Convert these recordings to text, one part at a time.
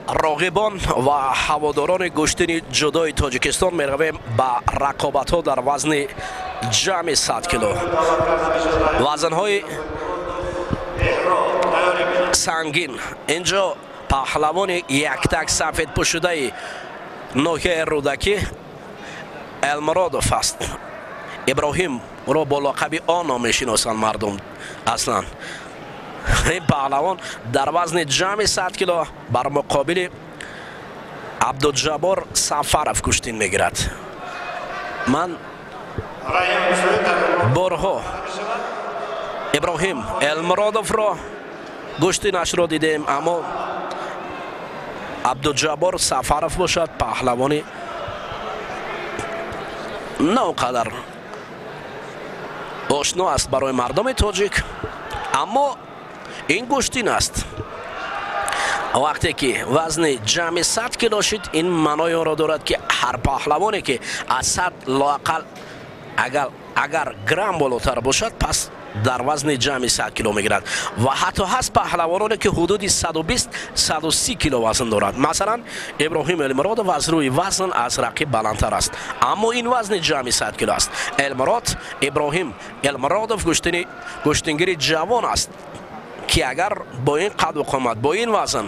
Роғибон ва ҳаводорони гӯштини ҷудои Тоҷикистон меравем ба рақобатҳо дар вазни ҷамъи 100 кило. Вазнҳои сангин. Инҷо паҳлавони яктак сафедпӯшудаи ноҳияи Рӯдакӣ Элмуродов аст. Иброҳим ӯро бо лақаби Оно мешиносанд мардум аслан. Ин паҳлавон дар вазни ҷамъи 100 кило бар муқобили Абдуҷаббор Сафаров гӯштин мегирад. Ман борҳо Иброҳим Элмуродовро гӯштинашро дидем, аммо Абдуҷаббор Сафаров бошад паҳлавони на он қадар ошно аст барои мардуми тоҷик, аммо ин гӯштин аст. Вақте ки вазни ҷамъи 100 кило шид, ин маънои онро дорад, ки ҳар паҳлавоне ки аз 100 лоақал агар грамм болотар бошад, пас дар вазни ҷамъи 100 кило мегирад. Ва ҳатто ҳаст паҳлавононе ки ҳудуди 120-130 кило вазн дорад. Масалан, Иброҳим Элмуродов аз рӯи вазн аз рақиб баландтар аст, аммо ин вазни ҷамъи 100 кило аст. Элмурод Иброҳим Элмуродов гӯштингири ҷавон аст, ки агар бо ин қаду қомат, бо ин вазн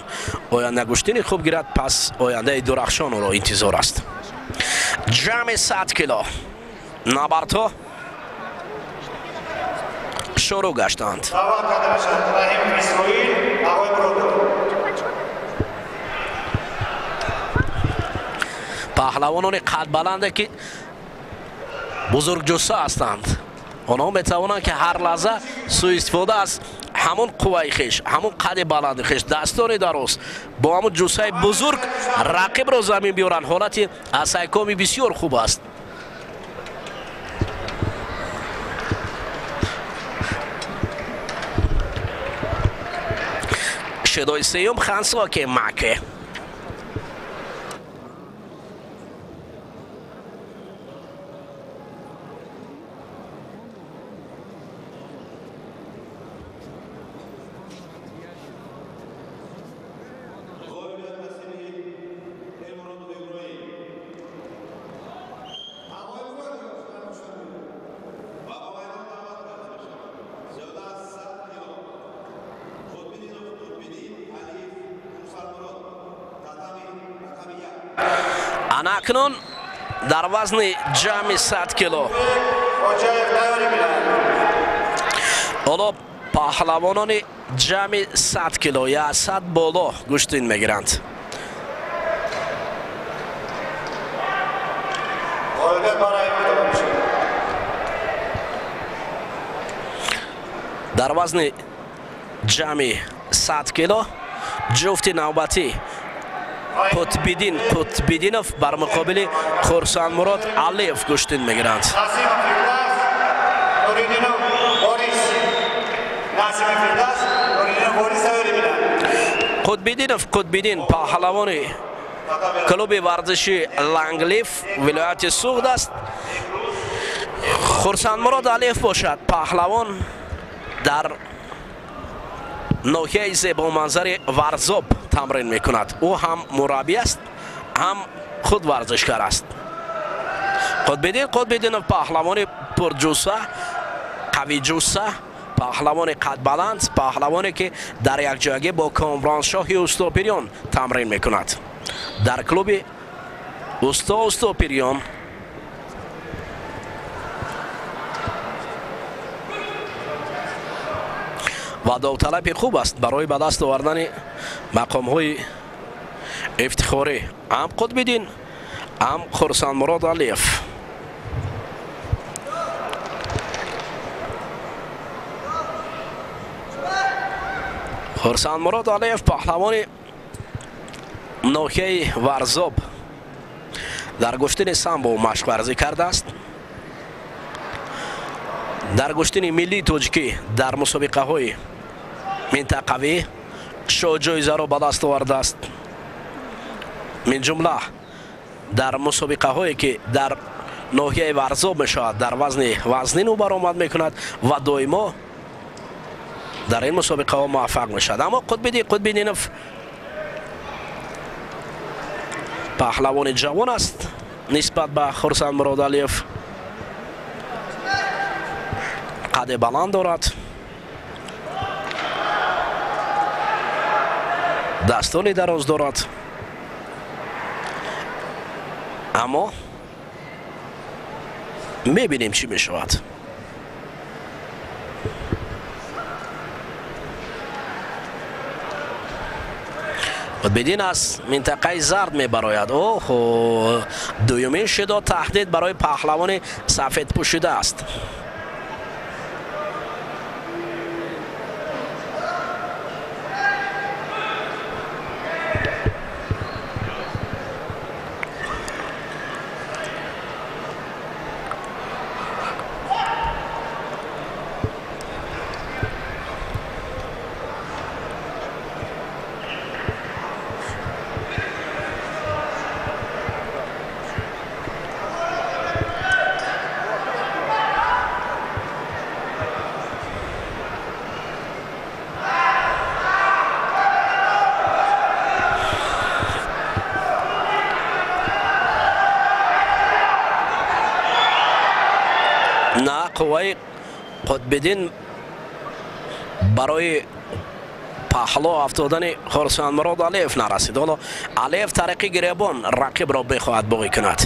оянда гӯштини хуб гирад, пас ояндаи дурахшон ӯро интизор аст. Ҷамъи 100 кило набардҳо шурӯъ гаштанд. Паҳлавонони қадбаланде ки бузургҷусса ҳастанд, онҳо метавонанд ки ҳар лаҳза суистифода аз ҳамон қувваи хеш, ҳамон қади баланди хеш, дастони дароз, бо ҳамон ҷуссаи бузург рақибро замин биёранд. Ҳолати асайкоми бисёр хуб аст. Шедои сеюм хансоке маке. Акнун дар вазни ҷамъи 100 кило ҳоло паҳлавонони ҷамъи 100 кило я 100 боло гӯштин мегиранд. Дар вазни ҷамъи 100 кило ҷуфти навбатӣ Қутбиддин Қутбиддинов бар муқобили Хурсандмурод Алиев гӯштин мегиранд. Қутбиддинов Қутбиддин паҳлавони клуби варзиши Ланглиф вилояти Суғд аст. Хурсандмурод Алиев бошад паҳлавон дар ноҳияи зебоманзари Варзоб тамрин мекунад. Ӯ ҳам мураббӣ аст, ҳам худ варзишкар аст. Қутбиддин Қутбиддинов паҳлавони пурҷусса, қавиҷусса, паҳлавони қадбаланд, паҳлавоне ки дар якҷоягӣ бо Комроншоҳи Устопирён тамрин мекунад. Дар клуби Усто Устопирён ва довталаби хуб аст барои ба даст овардани мақомҳои ифтихорӣ ҳам Қутбиддин, ҳам Хурсандмурод Алиев. Хурсандмурод Алиев паҳлавони ноҳияи Варзоб дар гӯштини самбо машқварзӣ кардааст. Дар гӯштини миллии тоҷикӣ дар мусобиқаҳои минтақавӣ шоҳҷоизаро ба даст овардааст. Мин ҷумла дар мусобиқаҳое ки дар ноҳияи Варзоб мешавад, дар вазни вазнин ӯ баромад мекунад ва доимо дар ин мусобиқаҳо муваффақ мешавад. Аммо Қутбиддин Қутбиддинов Паҳлавони ҷавон аст нисбат ба Хурсандмурод Алиев, қади баланд дорад, дастони дароз дорад, аммо мебинем чӣ мешавад. Қутбиддин аз минтақаи зард мебарояд. Оҳо, дуюмин шидо таҳдид барои паҳлавони сафедпӯшида аст. На, қувваи Қутбиддин барои паҳло афтодани Хурсандмурод Алиев нарасид. Ҳоло Алиев тариқи гиребон рақибро бихоҳад боғӣ кунад.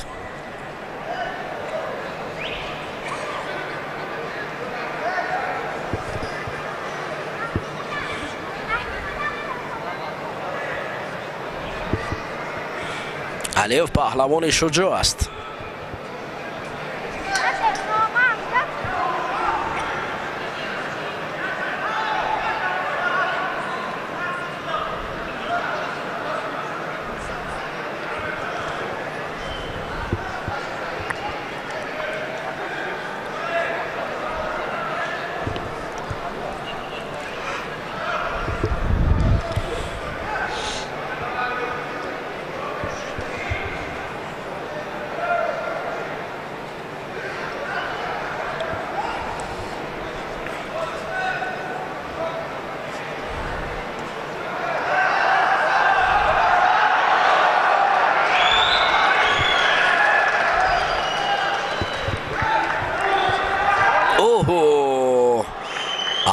Алиев паҳлавони шуҷоъ аст.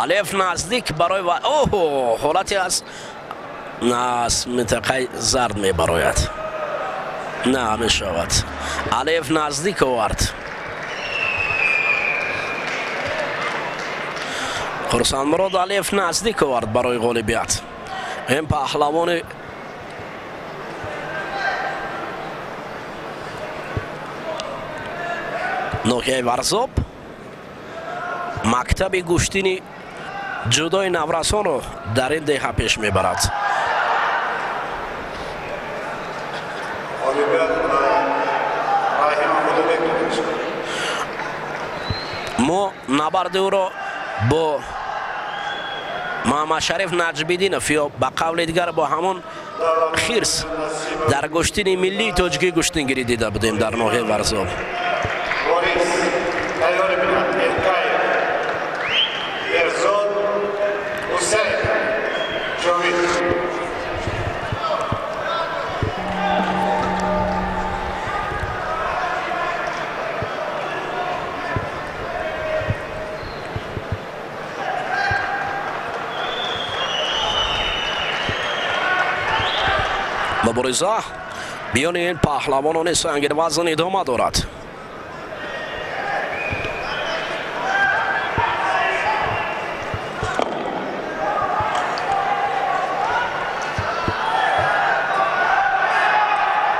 Алиев наздик барои оҳо, ҳолате аз минтақаи зард мебарояд. На, мешавад. Алиев наздик овард. Хурсандмурод Алиев наздик овард барои ғолибият. Ин паҳлавони ноҳияи Варзоб мактаби гӯштини ҷудои наврасонро дар ин деҳа пеш мебарад. Мо набарди ӯро бо Маҳаммадшариф Наҷмиддинов ё ба қавли дигар бо ҳамон хирс дар гӯштини миллии тоҷикӣ гӯштингирӣ дида будем дар ноҳияи Варзоб. Мубориза миёни ин паҳлавонони сангинвазн идома дорад.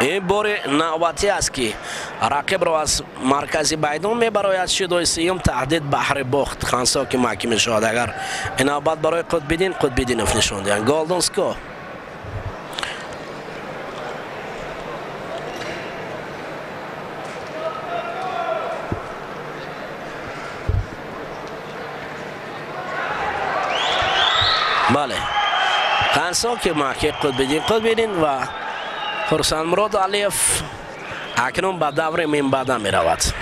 Ин бори навбатӣ аст, ки рақибро аз маркази майдон мебарояд. Шидои сеюм таҳдид баҳри бохт хансо ки маҳким мешавад. Агар ин навбат барои Қутбиддин Қутбиддинов нишон диҳанд. Голден ско. Бале, хансо ки маҳким Қутбиддин Қутбиддин ва Хурсандмурод Алиев акнун ба даври минбаъда меравад.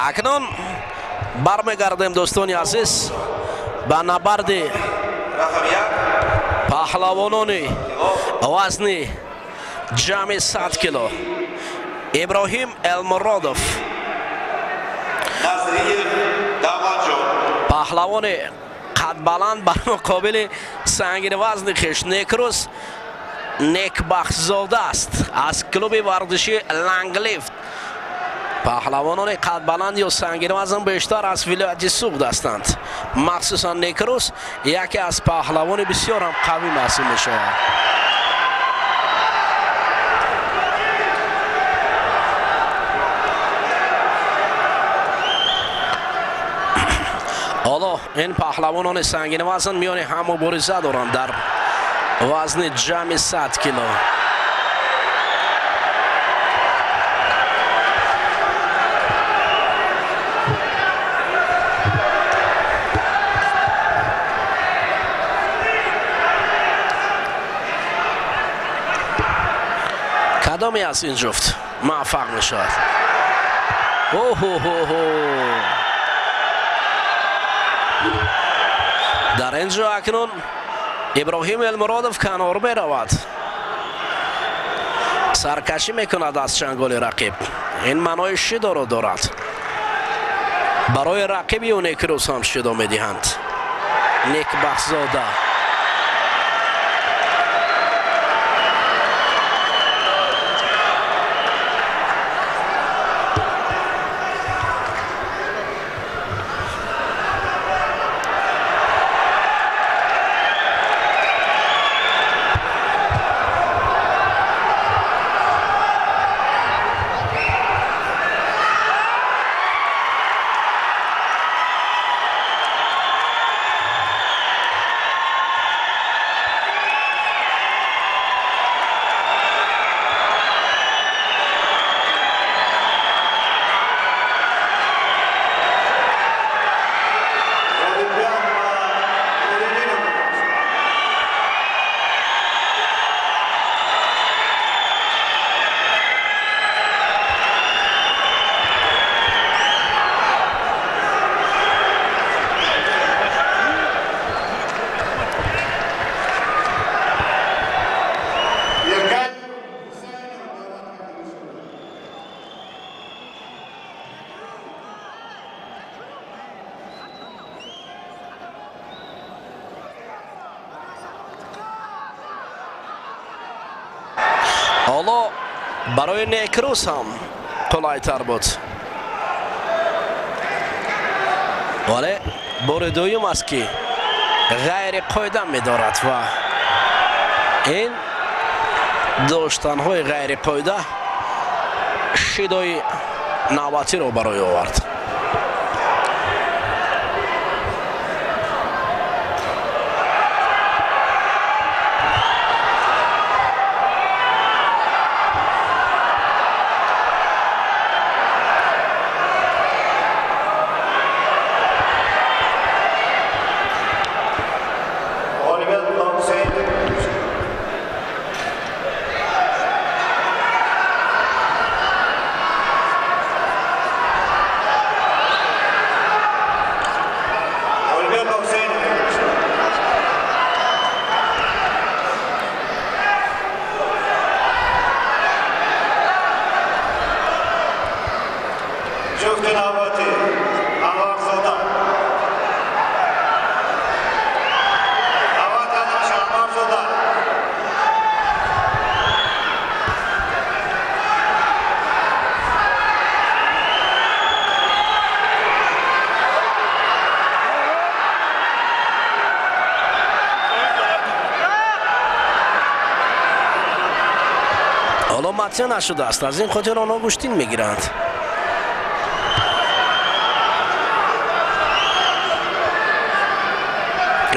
Акнун бармегардем, дӯстони азиз, ба набарди паҳлавонони вазни ҷамъи 100 кило. Иброҳим Элмуродов, паҳлавони қадбаланд бар муқобили сангинвазни хеш Некрӯз Некбахтзода аст аз клуби варзиши Ланглифт. Паҳлавонони қадбаланд ё сангинвазн бештар аз вилояти Суғд ҳастанд. Махсусан Некрӯз яке аз паҳлавони бисёр ҳам қавӣ маҳсуб мешавад. Ҳоло ин паҳлавонони сангинвазн миёни ҳам мубориза доранд дар вазни ҷамъи 100 кило. Кадоме аз ин ҷуфт муваффақ мешавад? Оҳо-ҳо-ҳо! Дар ин ҷо акнун Иброҳим Элмуродов канор меравад, саркашӣ мекунад аз чанголи рақиб. Ин маънои шидоро дорад. Барои рақиби ӯ Некрӯз ҳам шидо медиҳанд. Некбахтзода. Ҳоло барои Некрӯз ҳам қулайтар буд, вале бори дуюм аст, ки ғайри қоида медорад ва ин доштанҳои ғайриқоида шидои навбатиро барои овард. Ҳоло матя нашудааст, аз ин хотир онҳо гӯштин мегиранд.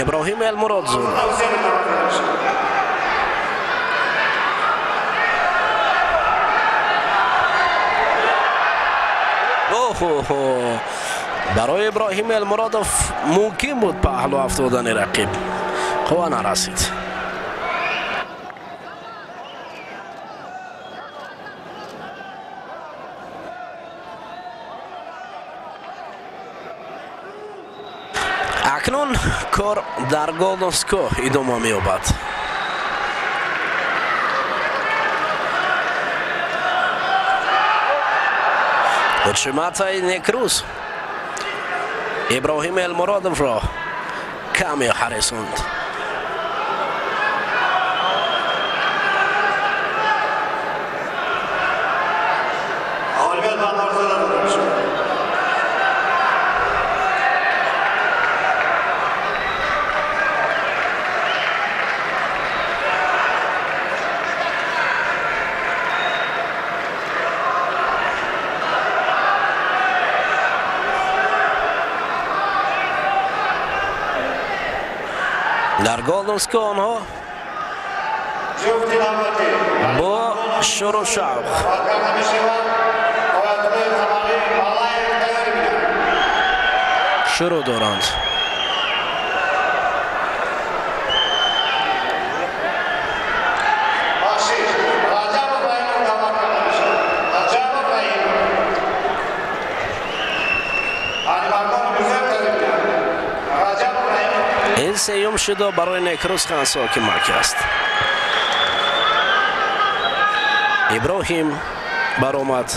Иброҳим Элмуродзода. Оҳо, барои Иброҳим Элмуродов мумкин буд паҳлӯ афтодани рақиб, қувва нарасид. Акнун кор дар Golden Score идома меёбад. Учиматаи Некрӯз Иброҳим Элмуродовро каме ҳарисонд. Дар Golden Score онҳо бо шуру шавқ шурӯъ доранд. Ин сеюм шидо барои Некрӯз Хансоки Маки аст. Иброҳим баромад.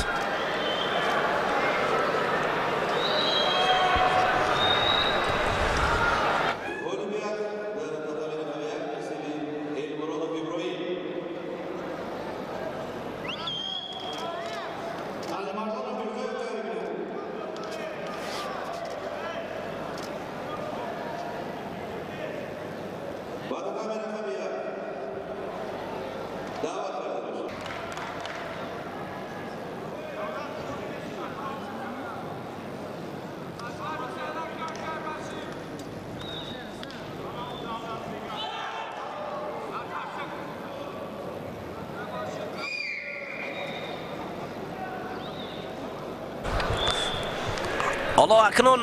Ҳоло акнун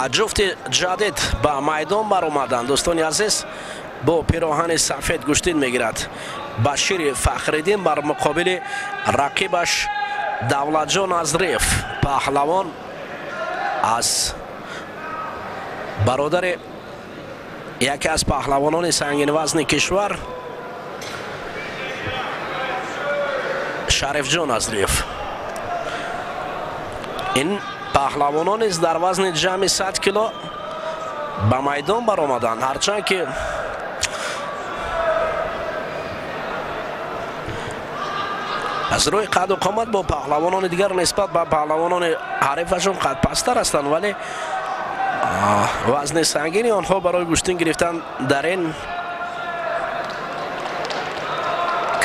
аз ҷуфти ҷадид ба майдон баромаданд. Дӯстони азиз, бо пироҳани сафед гӯштин мегирад Башири Фахриддин бар муқобили рақибаш Давлатҷон Азриев, паҳлавон аз бародари яке аз паҳлавонони сангинвазни кишвар Шарифҷон Азриев. Ин паҳлавонон низ дар вазни ҷамъи 100 кило ба майдон баромаданд, ҳарчанд ки аз рӯи қаду қомат бо паҳлавонони дигар нисбат ба паҳлавонони ҳарифашон қадпасттар ҳастанд, вале вазни сангини онҳо барои гӯштин гирифтан дар ин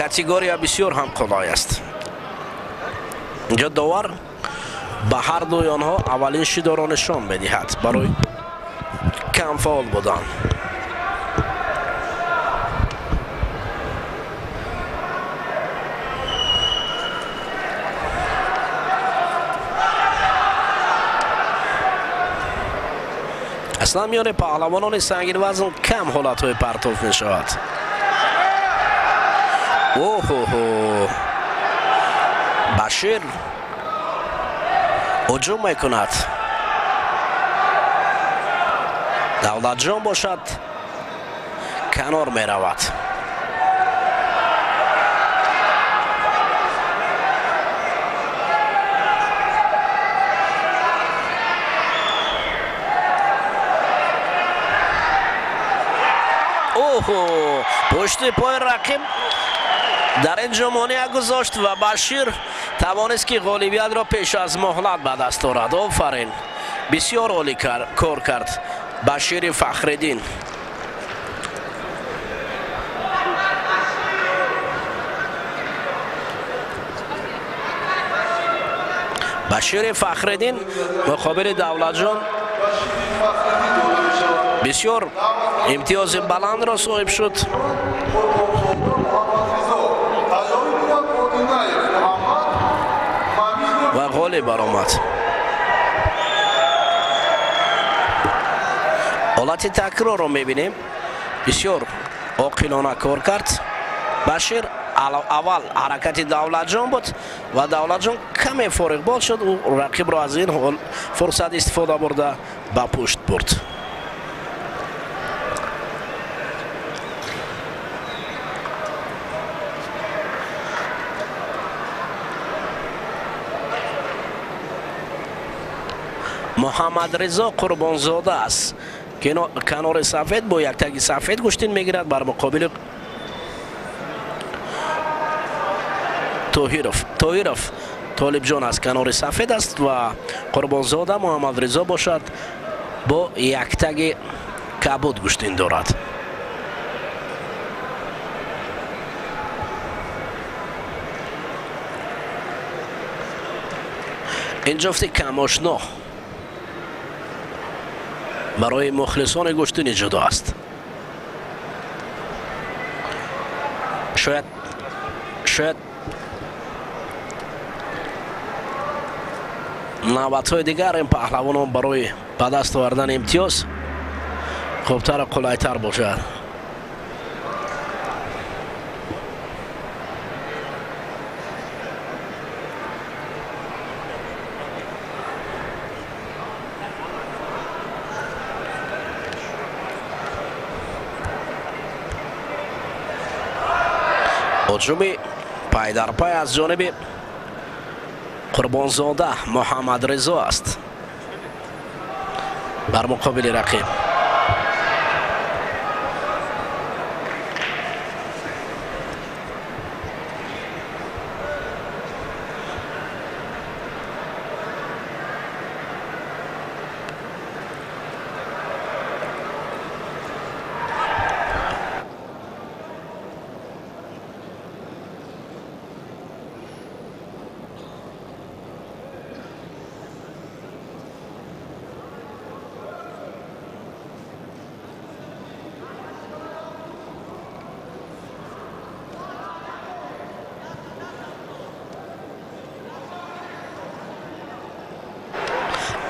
категория бисёр ҳам қулай аст. Инҷо довар ба ҳар дуи онҳо аввалин шидоро нишон медиҳад барои камфаъол будан. Аслан миёни паҳлавонони сангинвазн кам ҳолатҳои партоф мешавад. Оҳоҳо, Башир ҳуҷум мекунад. Давлатҷон бошад канор меравад. Оҳо, пушти пои рақиб дар ин ҷо монеа гузошт ва Башир тавонист ки ғолибиятро пеш аз муҳлат ба даст орад. Офарин, бисёр олӣ кор кард Башири Фахриддин. Башири Фахриддин муқобили Давлатҷон бисёр имтиёзи баландро соҳиб шуд. Ва ғолиб баромад. Ҳолати такрорро мебинем. Бисёр оқилона кор кард Башир. Аввал ҳаракати Давлатҷон буд ва Давлатҷон каме фориғбол шуд. Ӯ рақибро аз ин фурсат истифода бурда ба пушт бурд. Муҳаммадризо Қурбонзода аст, канори сафед бо яктаги сафед гӯштин мегирад бар муқобили Тоҳиров. Тоҳиров Толибҷон аз канори сафед аст ва Қурбонзода Муҳаммадризо бошад бо яктаги кабуд гӯштин дорад. Ин ҷуфти камошно барои мухлисони гӯштини ҷудо аст. Шояд навбатҳои дигар ин паҳлавонон барои ба даст овардани имтиёз хубтару қулайтар бошад. Ҳуҷуми пайдарпай аз ҷониби Қурбонзода Муҳаммадризо аст бар муқобили рақиб.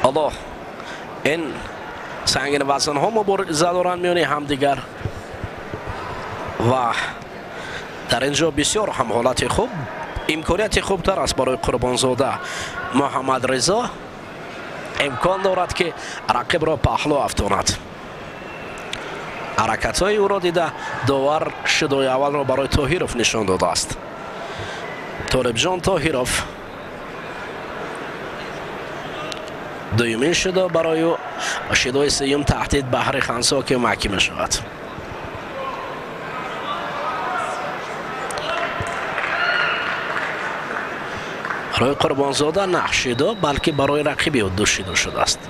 Аллоҳ, ин сангин вазнҳо мубориза доранд миёни ҳамдигар ва дар ин ҷо бисёр ҳам ҳолати хуб, имконияти хубтар аст барои Қурбонзода Муҳаммадризо. Имкон дорад ки рақибро паҳлӯ афтонад. Ҳаракатҳои ӯро дида довар шидои аввалро барои Тоҳиров нишон додааст. Толибҷон Тоҳиров дуюмин шидо барои ӯ, шидои сеюм таҳдид баҳри хансо ки маҳкӣ мешавад. Барои Қурбонзода на шидо, балки барои рақиби ӯ ду шидо шудааст.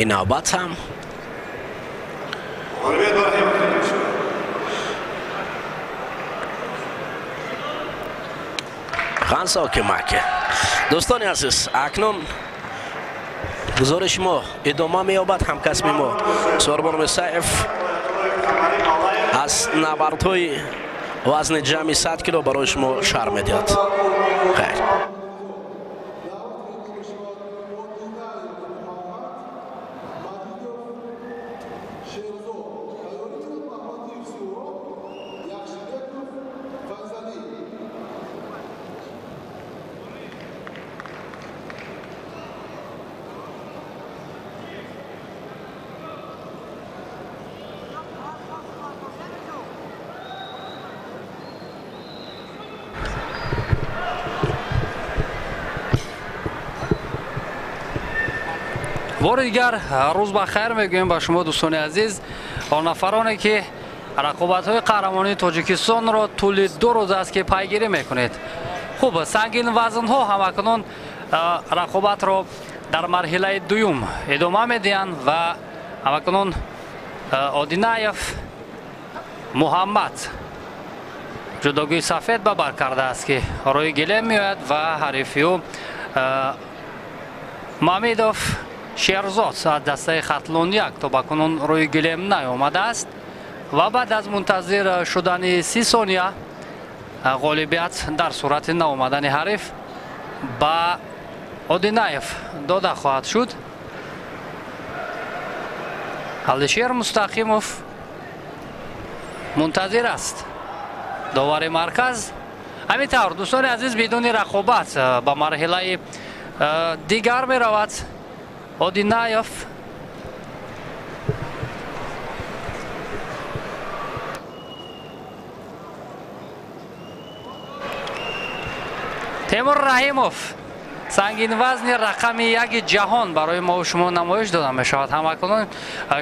Ин навбат ҳам хансо кӯмаке. Дӯстони азиз, акнун гузориши мо идома меёбад. Ҳамкасби мо Сорбон Мусаев аз набардҳои вазни ҷамъи 100 кило барои шумо шарҳ медиҳад. Хайр. Бори дигар рӯз ба хайр мегӯем ба шумо дӯстони азиз, он нафароне ки рақобатҳои қаҳрамонии Тоҷикистонро тӯли 2 рӯз аст ки пайгирӣ мекунед. Хуб, сангин вазнҳо ҳамакнун рақобатро дар марҳилаи дуюм идома медиҳанд ва ҳамакнун Одинаев Муҳаммад ҷудогии сафед ба бар кардааст ки рӯи гилем меояд ва ҳарифи ӯ Мамедов Шерзод аз дастаи Хатлон 1 то ба кунун рӯи гилем наомадааст ва баъд аз мунтазир шудани 30 сония ғолибият дар сурати наомадани ҳариф ба Одинаев дода хоҳад шуд. Алишер Мустақимов мунтазир аст. Довари марказ. Ҳамин тавр, дӯстони азиз, бидуни рақобат ба марҳилаи дигар меравад Одинаев. Темур Раҳимов, сангинвазни рақами 1 ҷаҳон барои мо шумо намоиш дода мешавад. Ҳамакунун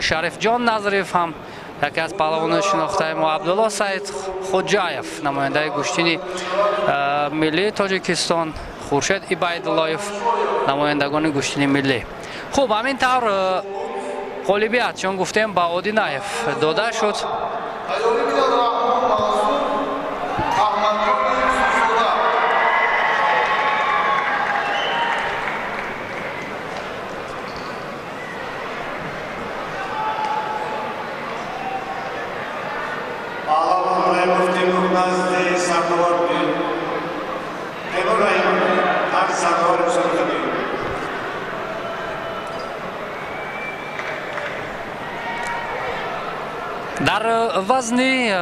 Шарифҷон Назриев ҳам яке аз паҳлавонони шинохтаи мо, Абдулло Саид Хуҷаев, намояндаи гӯштини миллии Тоҷикистон, Хуршед Ибайдуллоев, намояндагони гӯштини миллӣ. Хуб, ҳамин тавр ғолибият, чун гуфтем, ба Одинаев дода шуд. Дар вазни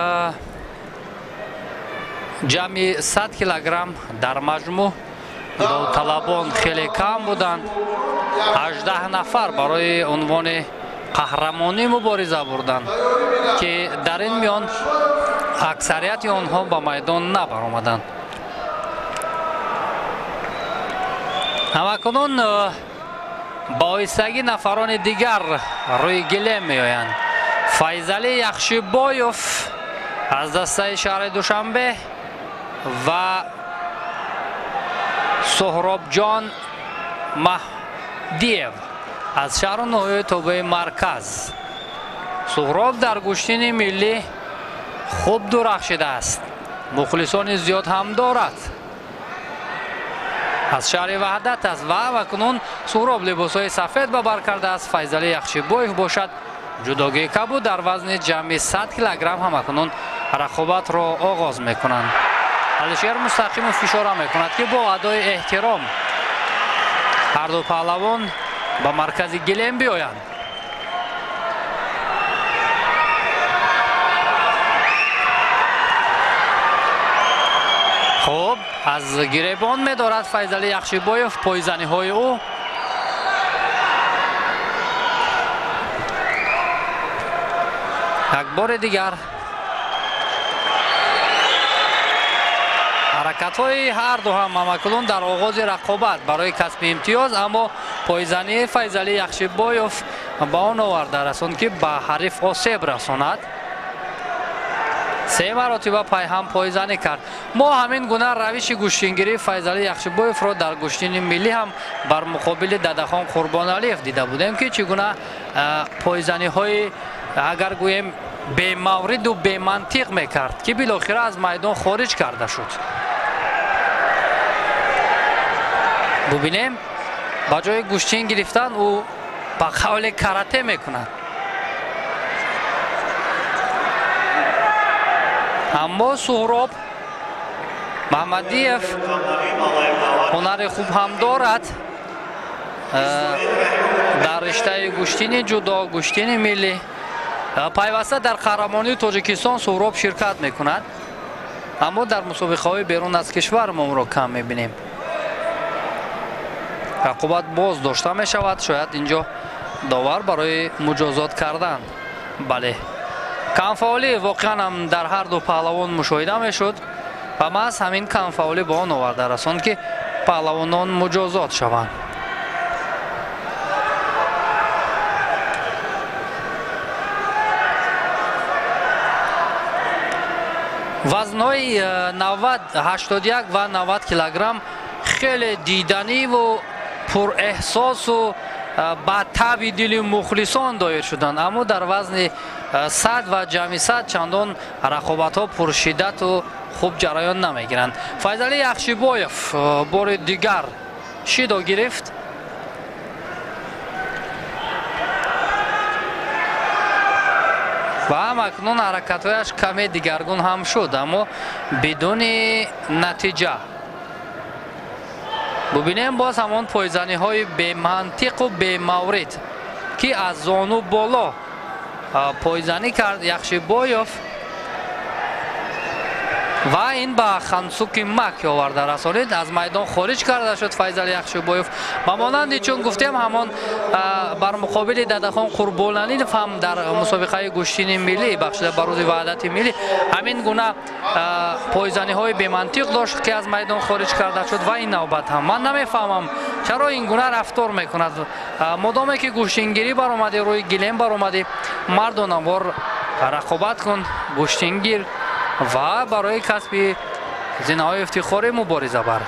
ҷамъи 100 килограмм дар маҷмӯъ довталабон хеле кам буданд. 18 нафар барои унвони қаҳрамонӣ мубориза бурданд, ки дар ин миён аксарияти онҳо ба майдон набаромаданд. Ҳамакунун ба оҳистагӣ нафарони дигар рӯи гилем меоянд. Файзали Яхшибоев аз дастаи шаҳри Душанбе ва Соҳробҷон Маҳдиев аз шаҳру ноҳияи тобеи марказ. Суҳроб дар гӯштини миллӣ хуб дурахшидааст, мухлисони зиёд ҳам дорад. Аз шаҳри Ваҳдат аст ва акнун Суҳроб либосҳои сафед ба бар кардааст. Файзали Яхшибоев бошад ҷудогии кабуд дар вазни ҷамъи 100 килограмм ҳамакунун рақобатро оғоз мекунанд. Алишер Мустақимов ишора мекунад, ки бо адои эҳтиром ҳарду паҳлавон ба маркази гилем биёянд. Хуб, аз гиребон медорад Файзали Яхшибоев пойзаниҳои ӯ. Як бори дигар ҳаракатҳои ҳарду ҳам ҳамакунун дар оғози рақобат барои касби имтиёз, аммо пойзании Файзали Яхшибоев ба он оварда расонд, ки ба ҳариф осеб расонад. 3 маротиба пайҳам пойзанӣ кард. Мо ҳамин гуна равиши гӯштингирии Файзали Яхшибоевро дар гӯштини миллӣ ҳам бар муқобили Дадахон Қурбоналиев дида будем, ки чӣ гуна пойзаниҳои, агар гӯем, бемавриду бемантиқ мекард, ки билохира аз майдон хориҷ карда шуд. Бубинем, ба ҷои гӯштин гирифтан ӯ ба қавле карате мекунад. Аммо Суҳроб Маҳмадиев ҳунари хуб ҳам дорад дар риштаи гӯштини ҷудо, гӯштини миллӣ. Пайваста дар қаҳрамонии Тоҷикистон Суҳроб ширкат мекунад, аммо дар мусобиқаҳои берун аз кишвар мо ӯро кам мебинем. Рақобат боз дошта мешавад, шояд инҷо довар барои муҷозот кардан. Бале, камфаъолӣ воқеан ҳам дар ҳар ду паҳлавон мушоҳида мешуд ва маҳз ҳамин камфаъолӣ ба он оварда расонд, ки паҳлавонон муҷозот шаванд. Вазнҳои 90, 81 ва 90 килограмм хеле диданиву пурэҳсосу ба таби дили мухлисон доир шуданд, аммо дар вазни 100 ва ҷамъи 100 чандон рақобатҳо пуршиддату хуб ҷараён намегиранд. Файзали Яхшибоев бори дигар шидо гирифт. Ва ҳам акнун ҳаракатҳояш каме дигаргун ҳам шуд, аммо бидуни натиҷа. Бубинем боз ҳамон пойзаниҳои бемантиқу бемаврид, ки аз зону боло Пойзанӣ кард Яхшибоев ва ин ба Хансуки Мак оварда расонид. Аз майдон хориҷ карда шуд Файзали Яхшибоев. Ба монанди чун гуфтем, ҳамон бар муқобили Дадахон Қурбоналинов ҳам дар мусобиқаи гӯштини миллӣ бахшида ба рӯзи ваҳдати миллӣ ҳамин гуна пойзаниҳои бемантиқ дошт, ки аз майдон хориҷ карда шуд. Ва ин навбат ҳам ман намефаҳмам, чаро ин гуна рафтор мекунад. Модоме ки гӯштингирӣ баромадӣ, рӯи гилем баромадӣ, мардонавор рақобат кун, гӯштингир ва барои касби зинаҳои ифтихорӣ мубориза бар.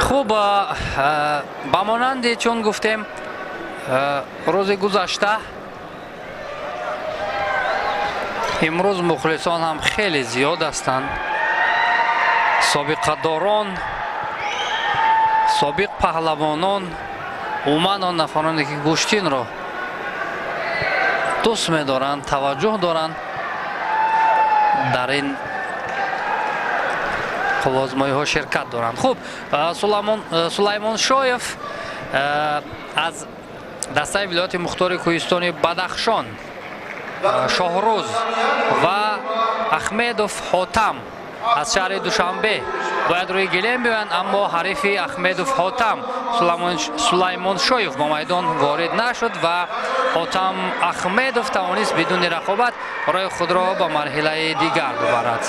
Хуб, ба монанди чун гуфтем, рӯзи гузашта имрӯз мухлисон ҳам хеле зиёд ҳастанд. Собиқадорон, собиқ паҳлавонон, умуман он нафароне ки гӯштинро дӯст медоранд, таваҷҷӯҳ доранд, дар ин қувваозмоиҳо ширкат доранд. Хуб, Сулаймоншоев аз дастаи вилояти мухтори кӯҳистони Бадахшон Шоҳрӯз ва Ахмедов Ҳотам аз шаҳри Душанбе бояд рӯи гилем биёянд, аммо ҳарифи Ахмедов Ҳотам Сулаймоншоев ба майдон ворид нашуд ва Ҳотам Ахмедов тавонист бидуни рақобат роҳи худро ба марҳилаи дигар бибарад.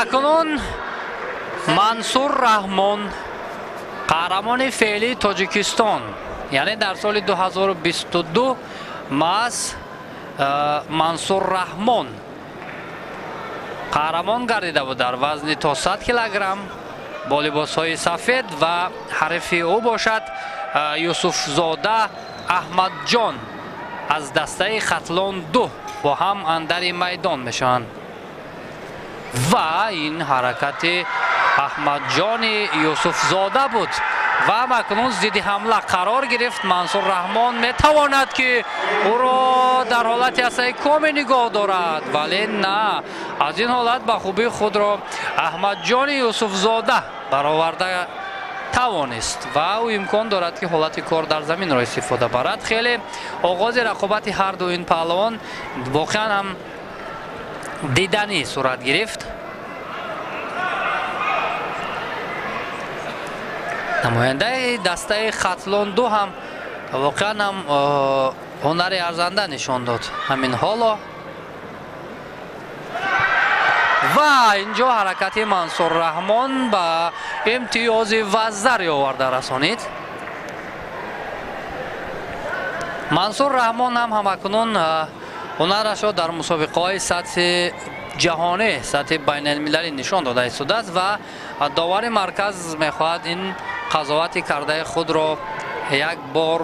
Акнун Мансур Раҳмон, қаҳрамони феълии Тоҷикистон, яъне дар соли 2022 маҳз Мансур Раҳмон қаҳрамон гардида буд дар вазни то 100 килограмм бо либосҳои сафед ва ҳарифи ӯ бошад Юсуфзода Аҳмадҷон аз дастаи Хатлон 2 бо ҳам андари майдон мешаванд. Ва ин ҳаракати Аҳмадҷони Юсуфзода буд ва акнун зидди ҳамла қарор гирифт. Мансур Раҳмон метавонад, ки ӯро дар ҳолати асаи коме нигоҳ дорад, вале на, аз ин ҳолат ба хубӣ худро Аҳмадҷони Юсуфзода бароварда тавонист ва ӯ имкон дорад, ки ҳолати кор дар заминро истифода барад. Хеле оғози рақобати ҳарду ин паҳлавон воқеан ҳам диданӣ сурат гирифт. Намояндаи дастаи Хатлон 2 ҳам воқеан ҳам ҳунари арзанда нишон дод ҳамин ҳоло. Ва инҷо ҳаракати Мансур Раҳмон ба имтиёзи ваззари оварда расонид. Мансур Раҳмон ҳам ҳамакнун ҳунарашро дар мусобиқаҳои сатҳи ҷаҳонӣ, сатҳи байналмилалӣ нишон дода истодааст ва довари марказ мехоҳад ин қазовати кардаи худро як бор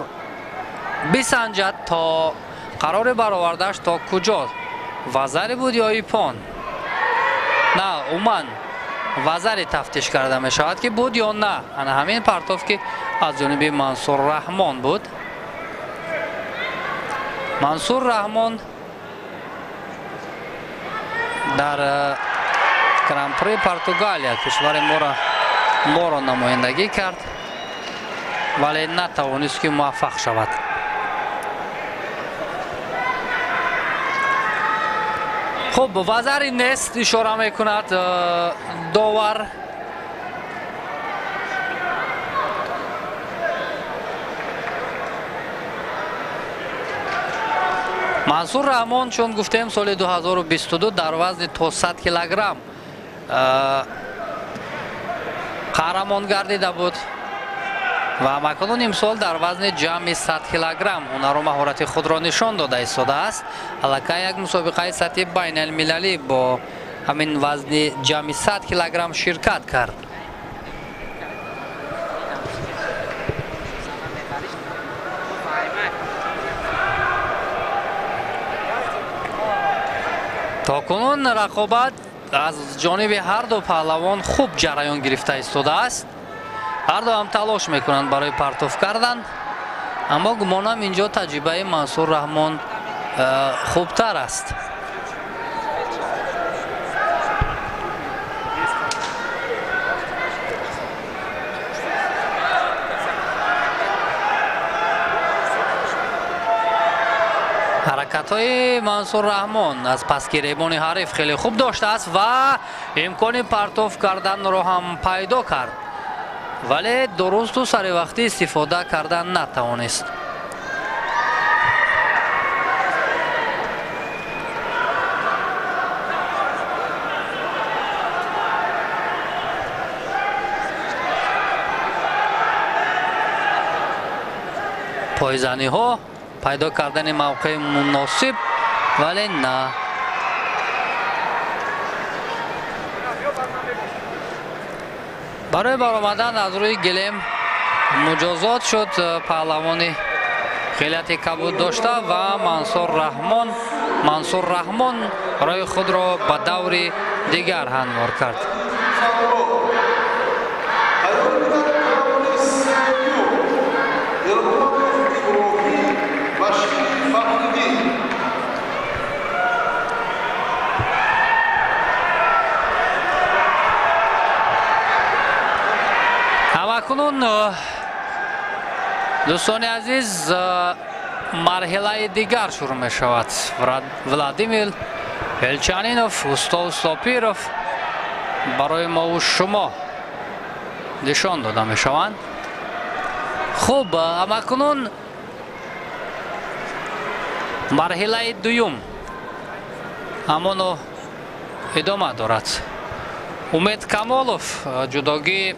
бисанҷад, то қарори баровардааш то куҷо вазари буд ё ипон. На, умуман вазари тафтиш карда мешавад, ки буд ё на. Ана ҳамин партов, ки аз ҷониби Мансур Раҳмон буд. Мансур Раҳмон дар Гран-при Португалия кишвари моро намояндагӣ кард, вале натавонист, ки муваффақ шавад. Хуб, вазари нест ишора мекунад довар. Мансур Раҳмон, чун гуфтем, соли 2022 дар вазни то 100 килограмм қаҳрамон гардида буд ва макнун имсол дар вазни ҷамъи 100 килограмм ҳунару маҳорати худро нишон дода истодааст. Аллакай як мусобиқаи сатҳи байналмилалӣ бо ҳамин вазни ҷамъи 100 килограмм ширкат кард. То кунун рақобат аз ҷониби ҳар ду паҳлавон хуб ҷараён гирифта истодааст. Ҳар ду ҳам талош мекунанд барои партоф кардан, аммо гумонам инҷо таҷрибаи Мансур Раҳмон хубтар аст. Ҳаракатҳои Мансур Раҳмон аз пасгиребони ҳариф хеле хуб доштааст ва имкони партоф карданро ҳам пайдо кард, вале дурусту саривақтӣ истифода кардан натавонист. Пойзаниҳо пайдо кардани мавқеи муносиб, вале на. Барои баромадан аз рӯи гилем муҷозот шуд паҳлавони хилати кабуд дошта ва Мансур Раҳмон роҳи худро ба даври дигар ҳамвор кард. Ҳамакунун дӯстони азиз, марҳилаи дигар шурӯъ мешавад. Владимир Элчанинов, Устод Сопиров барои мову шумо нишон дода мешаванд. Хуб, ҳамакунун марҳилаи дуюм ҳамоно идома дорад. Умед Камолов ҷудогии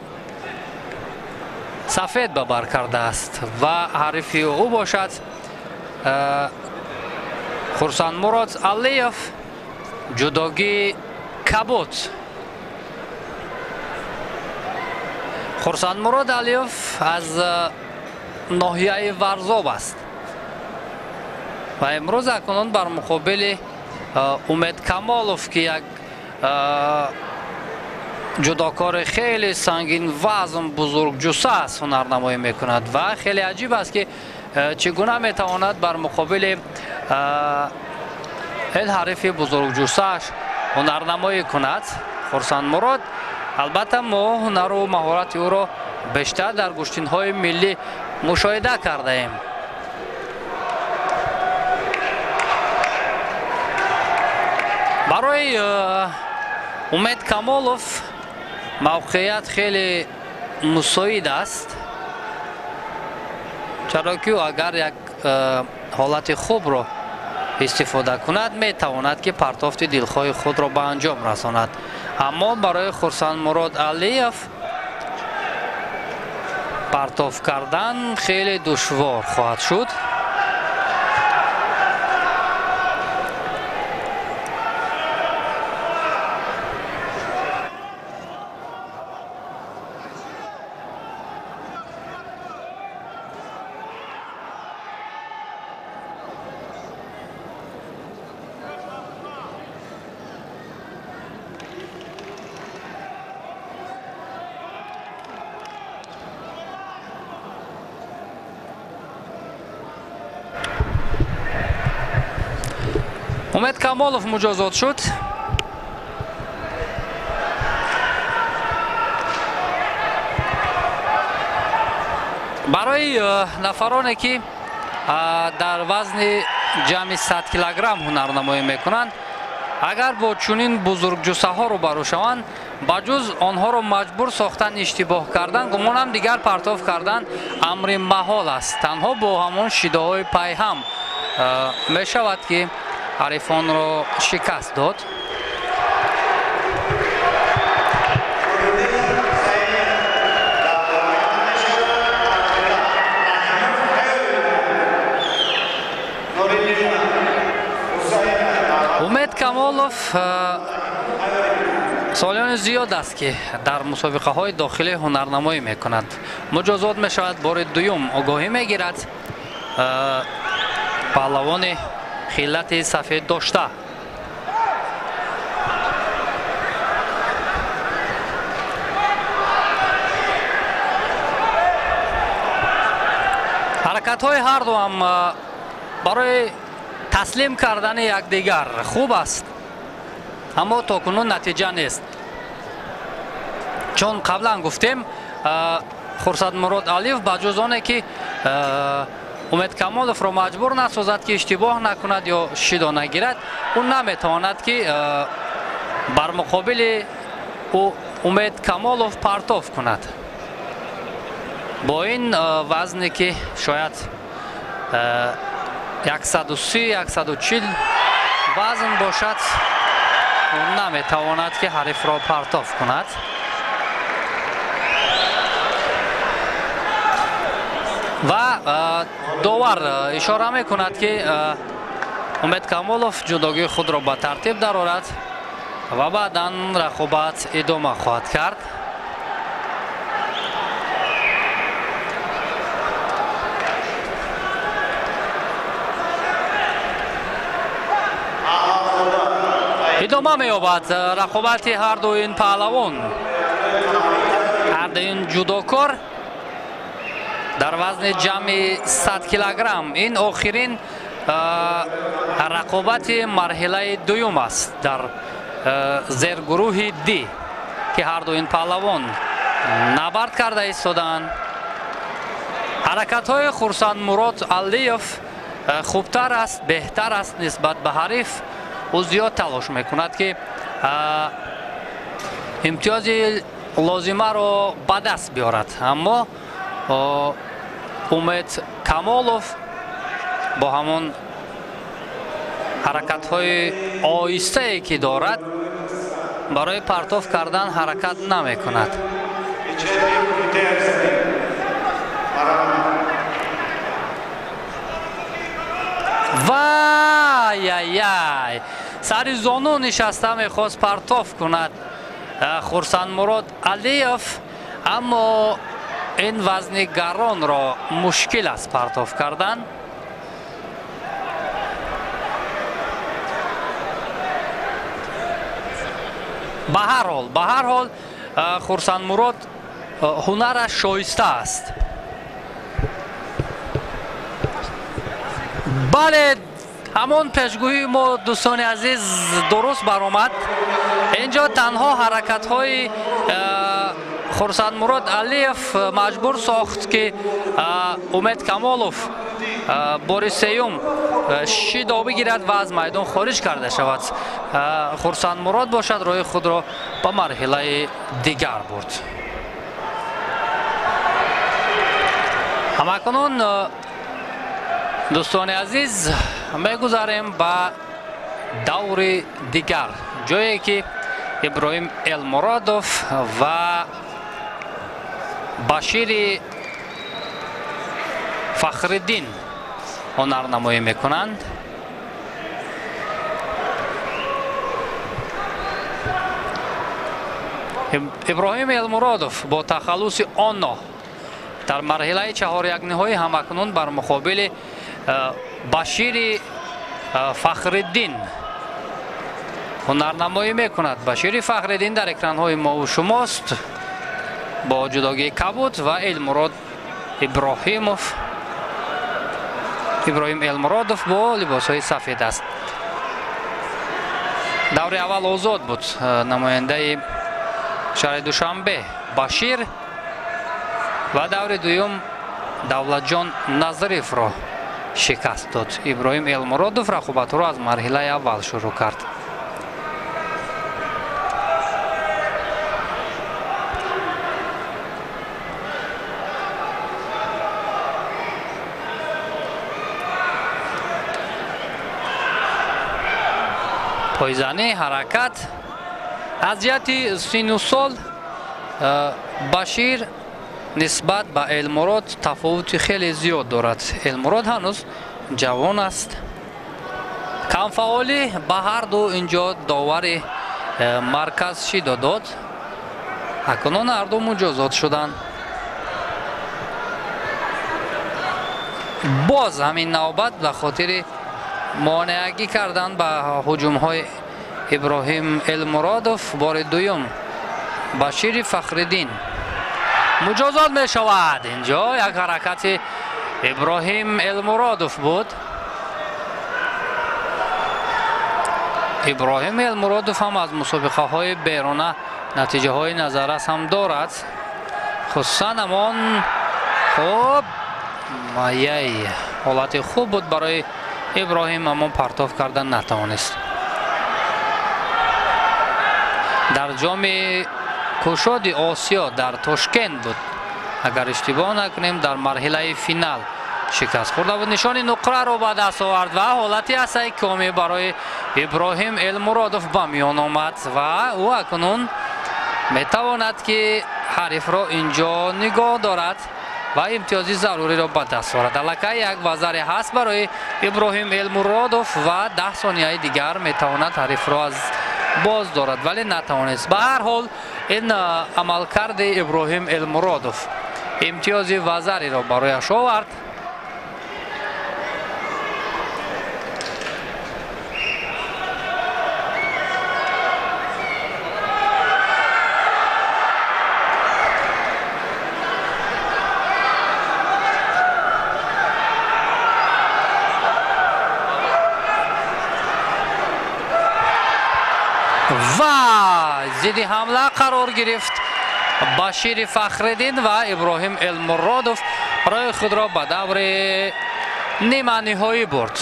сафед ба бар кардааст ва ҳарифи ӯ бошад Хурсандмурод Алиев, ҷудогии кабуд. Хурсандмурод Алиев аз ноҳияи Варзоб аст ва имрӯз акнун бар муқобили Умед Камолов, ки як ҷудокори хеле сангин вазн бузургҷусса аст, ҳунарнамоӣ мекунад ва хеле аҷиб аст, ки чӣ гуна метавонад бар муқобили ин ҳарифи бузургҷуссааш ҳунарнамоӣ кунад. Хурсандмурод, албатта мо ҳунару маҳорати ӯро бештар дар гӯштинҳои миллӣ мушоҳида кардаем. Барои Умед Камолов мавқеият хеле мусоид аст, чаро ки ӯ агар як ҳолати хубро истифода кунад, метавонад ки партофти дилхоҳи худро ба анҷом расонад. Аммо барои Хурсандмурод Алиев партоф кардан хеле душвор хоҳад шуд. Умед Камолов муҷозот шуд. Барои нафароне ки дар вазни ҷамъи 100 килограмм ҳунарнамоӣ мекунанд, агар бо чунин бузургҷуссаҳо рӯбарӯ шаванд, ба ҷуз онҳоро маҷбур сохтан, иштибоҳ кардан, гумонам дигар партоф кардан амри маҳол аст. Танҳо бо ҳамон шидоҳои пайҳам мешавад ки ҳарифонро шикаст дод. Умед Умед Камолов солиёни зиёд аст, ки дар мусобиқаҳои дохилӣ ҳунарнамоӣ мекунад. Муҷозот мешавад, бори дуюм огоҳӣ мегирад паҳлавони хиллати сафед дошта. Ҳаракатҳои ҳарду ҳам барои таслим кардани якдигар хуб аст, аммо то кунун натиҷа нест. Чун қаблан гуфтем, Хурсандмурод Алиев ба ҷуз оне ки Умед Камоловро маҷбур насозад, ки иштибоҳ накунад ё шидо нагирад, ӯ наметавонад, ки бар муқобили ӯ Умед Камолов партов кунад. Бо ин вазне, ки шояд 130-140 вазн бошад, наметавонад, ки ҳарифро партов кунад. Ва довар ишора мекунад, ки Умед Камолов ҷудогии худро ба тартиб дарорад ва баъдан рақобат идома хоҳад кард. Идома меёбад рақобати ҳарду ин паҳлавон, ҳарду ин ҷудокор дар вазни ҷамъи 100 килограмм. Ин охирин рақобати марҳилаи дуюм аст дар зергурӯҳи Д, ки ҳарду ин паҳлавон набард карда истодаанд. Ҳаракатҳои Хурсандмурод Алиев хубтар аст, беҳтар аст нисбат ба ҳариф. Ӯ зиёд талош мекунад, ки имтиёзи лозимаро ба даст биёрад, аммо Умед Камолов бо ҳамон ҳаракатҳои оҳистае, ки дорад, барои партов кардан ҳаракат намекунад. Вай-яй-яй! Сари зону нишаста мехост партов кунад Хурсандмурод Алиев, аммо ин вазни гаронро мушкил аст партов кардан. Ба ҳар ҳол Хурсандмурод ҳунараш шоиста аст. Бале, ҳамон пешгӯии мо, дӯстони азиз, дуруст баромад. Инҷо танҳо ҳаракатҳои Хурсандмурод Алиев маҷбур сохт, ки Умед Камолов бори сеюм шидо бигирад ва аз майдон хориҷ карда шавад. Хурсандмурод бошад, роҳи худро ба марҳилаи дигар бурд. Ҳамакунун, дӯстони азиз, мегузарем ба даври дигар, ҷое ки Иброҳим Элмуродов ва Башири Фахриддин ҳунарнамоӣ мекунанд. Иброҳим Элмуродов бо тахаллуси Оно дар марҳилаи чаҳорякниҳоӣ ҳамакнун бар муқобили Башири Фахриддин ҳунарнамоӣ мекунад. Башири Фахриддин дар экранҳои мову шумост бо ҷудогии кабуд ва Элмурод Иброҳимов, Иброҳим Элмуродов бо либосҳои сафед аст. Даври аввал озод буд намояндаи шаҳри Душанбе Башир ва даври дуюм Давлатҷон Назарифро шикаст дод. Иброҳим Элмуродов рақобатҳоро аз марҳилаи аввал шурӯъ кард. Пойзанӣ, ҳаракат. Аз ҷиҳати сину сол Башир нисбат ба Элмурод тафовути хеле зиёд дорад. Элмурод ҳанӯз ҷавон аст, Камфаъолӣ ба ҳар ду инҷо довари марказ шидо дод. Акнун ҳар ду муҷозот шуданд. Боз ҳамин навбат ба хотири монеагӣ кардан ба ҳуҷумҳои Иброҳим Элмуродов бори дуюм Башири Фахриддин муҷозот мешавад. Инҷо як ҳаракати Иброҳим Элмуродов буд. Иброҳим Элмуродов ҳам аз мусобиқаҳои беруна натиҷаҳои назаррас ҳам дорад, хусусан ҳамон хуб маяй ҳолати хуб буд барои Иброҳим, аммо партоф кардан натавонист. Дар ҷоми кушоди Осиё дар Тошкент буд, агар иштибоҳ накунем, дар марҳилаи финал шикаст хӯрда буд. Нишони нуқраро ба даст овард ва ҳолати асаи комӣ барои Иброҳим Элмуродов ба миён омад ва ӯ акнун метавонад ки ҳарифро инҷо нигоҳ дорад ва имтиёзи заруриро ба даст орад. Аллакай як вазаре ҳаст барои Иброҳим Элмуродов ва 10 сонияи дигар метавонад ҳарифро аз боз дорад, вале натавонист. Ба ҳар ҳол ин амалкарди Иброҳим Элмуродов имтиёзи вазариро барояш овард. Ва зидди ҳамла қарор гирифт Башири Фахриддин ва Иброҳим Элмуродов роҳи худро ба даври ниманиҳоӣ бурд.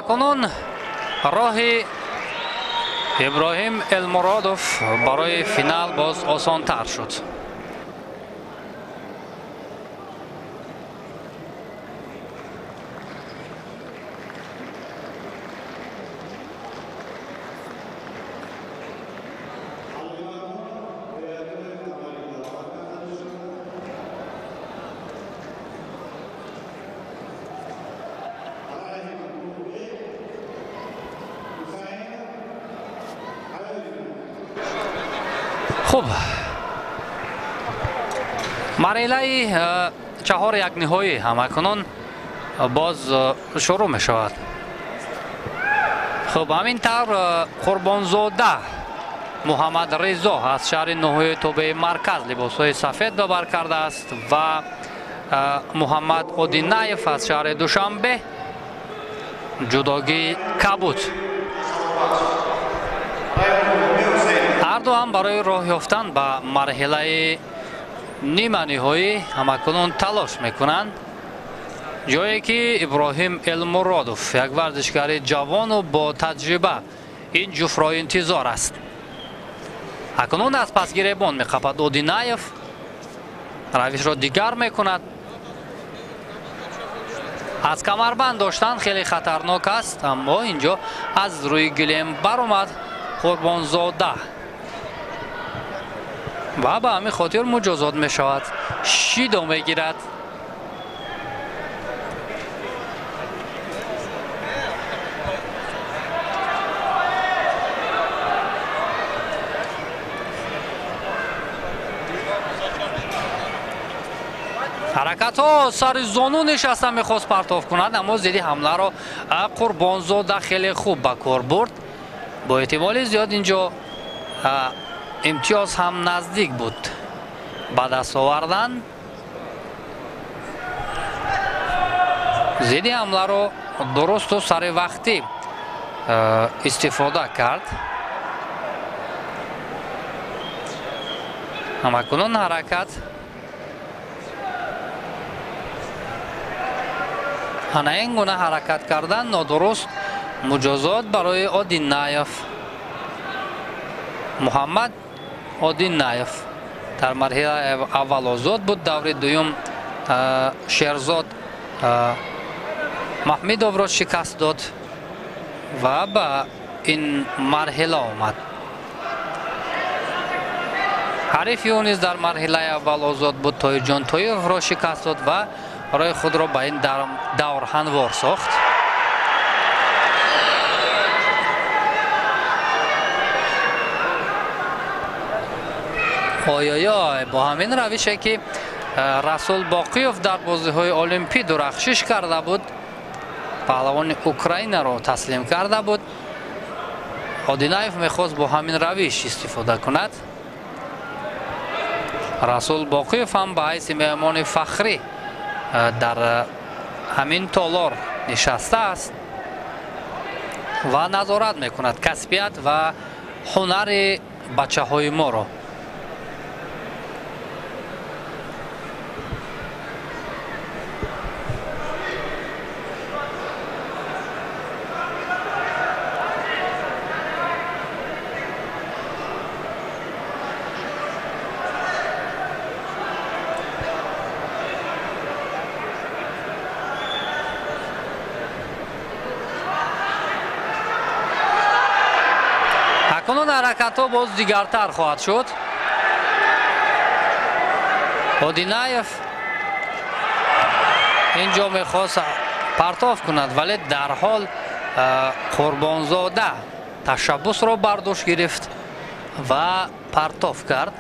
Акнун роҳи Иброҳим Элмуродов барои финал боз осонтар шуд. Хуб, марҳилаи чаҳор як ниҳоӣ ҳамакунун боз шурӯъ мешавад. Хуб, ҳамин тавр Қурбонзода Муҳаммад Ризо аз шаҳри ноҳияи тобеи марказ либосҳои сафед ба бар кардааст ва Муҳаммад Одинаев аз шаҳри Душанбе ҷудогии кабуд. Ҳар ду ҳам барои роҳ ёфтан ба марҳилаи ниманиҳоӣ ҳамакунун талош мекунанд, ҷое ки Иброҳим Элмуродов як варзишгари ҷавону бо таҷриба ин ҷуфтро интизор аст. Акнун аз пасгиребон меқапад Одинаев, равишро дигар мекунад. Аз камарбанд доштан хеле хатарнок аст, аммо инҷо аз рӯи гилем баромад Қурбонзода ва ба ҳамин хотир муҷозот мешавад, шидо мегирад. Ҳаракатҳо сари зону нишаста мехост партоф кунад, аммо зидди ҳамларо Қурбонзода хеле хуб ба кор бурд. Бо эҳтимоли зиёд инҷо имтиёз ҳам наздик буд ба даст овардан. Зидди ҳамларо дурусту сари вақтӣ истифода кард. Ҳамакунун ҳаракат ана ин гуна ҳаракат кардан нодуруст, муҷозот барои Одинаев. Муҳаммад Одинаев дар марҳилаи аввал озод буд, даври дуюм Шерзод Маҳмидовро шикаст дод ва ба ин марҳила омад. Ҳарифи ӯ низ дар марҳилаи аввал озод буд, Тоирҷон Тоировро шикаст дод ва роҳи худро ба ин давр ҳамвор сохт. Ой-ой-ой, бо ҳамин равише ки Расул Боқиев дар бозиҳои Олимпӣ дурахшиш карда буд, паҳлавони Украинаро таслим карда буд, Одинаев мехост бо ҳамин равиш истифода кунад. Расул Боқиев ҳам ба ҳайси меҳмони фахрӣ дар ҳамин толор нишастааст ва назорат мекунад касбият ва ҳунари бачаҳои моро. Акнун ҳаракатҳо боз дигартар хоҳад шуд. Одинаев инҷо мехост партоф кунад, вале дарҳол Қурбонзода ташаббусро бар дӯш гирифт ва партоф кард.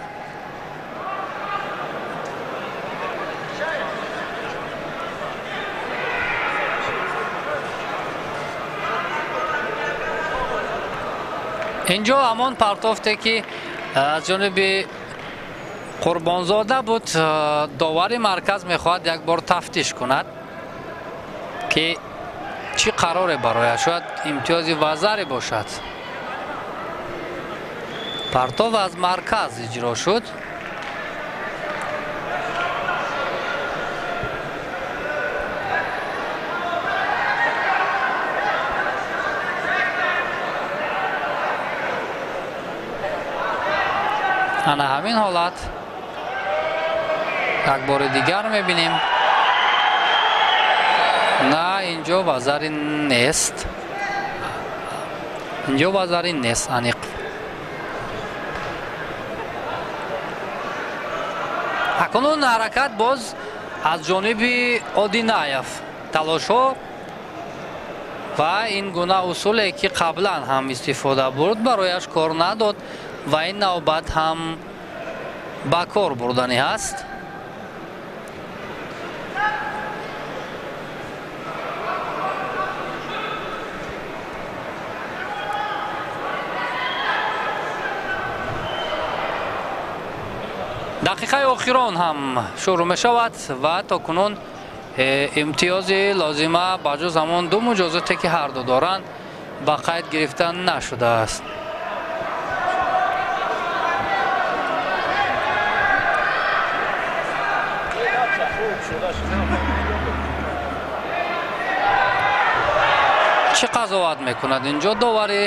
Инҷо ҳамон партофте ки аз ҷониби Қурбонзода буд, довари марказ мехоҳад як бор тафтиш кунад ки чӣ қароре барояд, шояд имтиёзи вазаре бошад. Партоф аз марказ иҷро шуд. Ана ҳамин ҳолат як бори дигар мебинем. На, инҷо вазари нест, инҷо вазари нест аниқ. Акнун ҳаракат боз аз ҷониби Одинаев, талошҳо ва ин гуна усуле ки қаблан ҳам истифода бурд барояш кор надод ва ин навбат ҳам ба кор бурданӣ ҳаст. Дақиқаи охирон ҳам шурӯъ мешавад ва то кунун имтиёзи лозима ба ҷуз ҳамон ду муҷозоте ки ҳарду доранд ба қайд гирифта нашудааст. Чӣ қазоват мекунад инҷо довари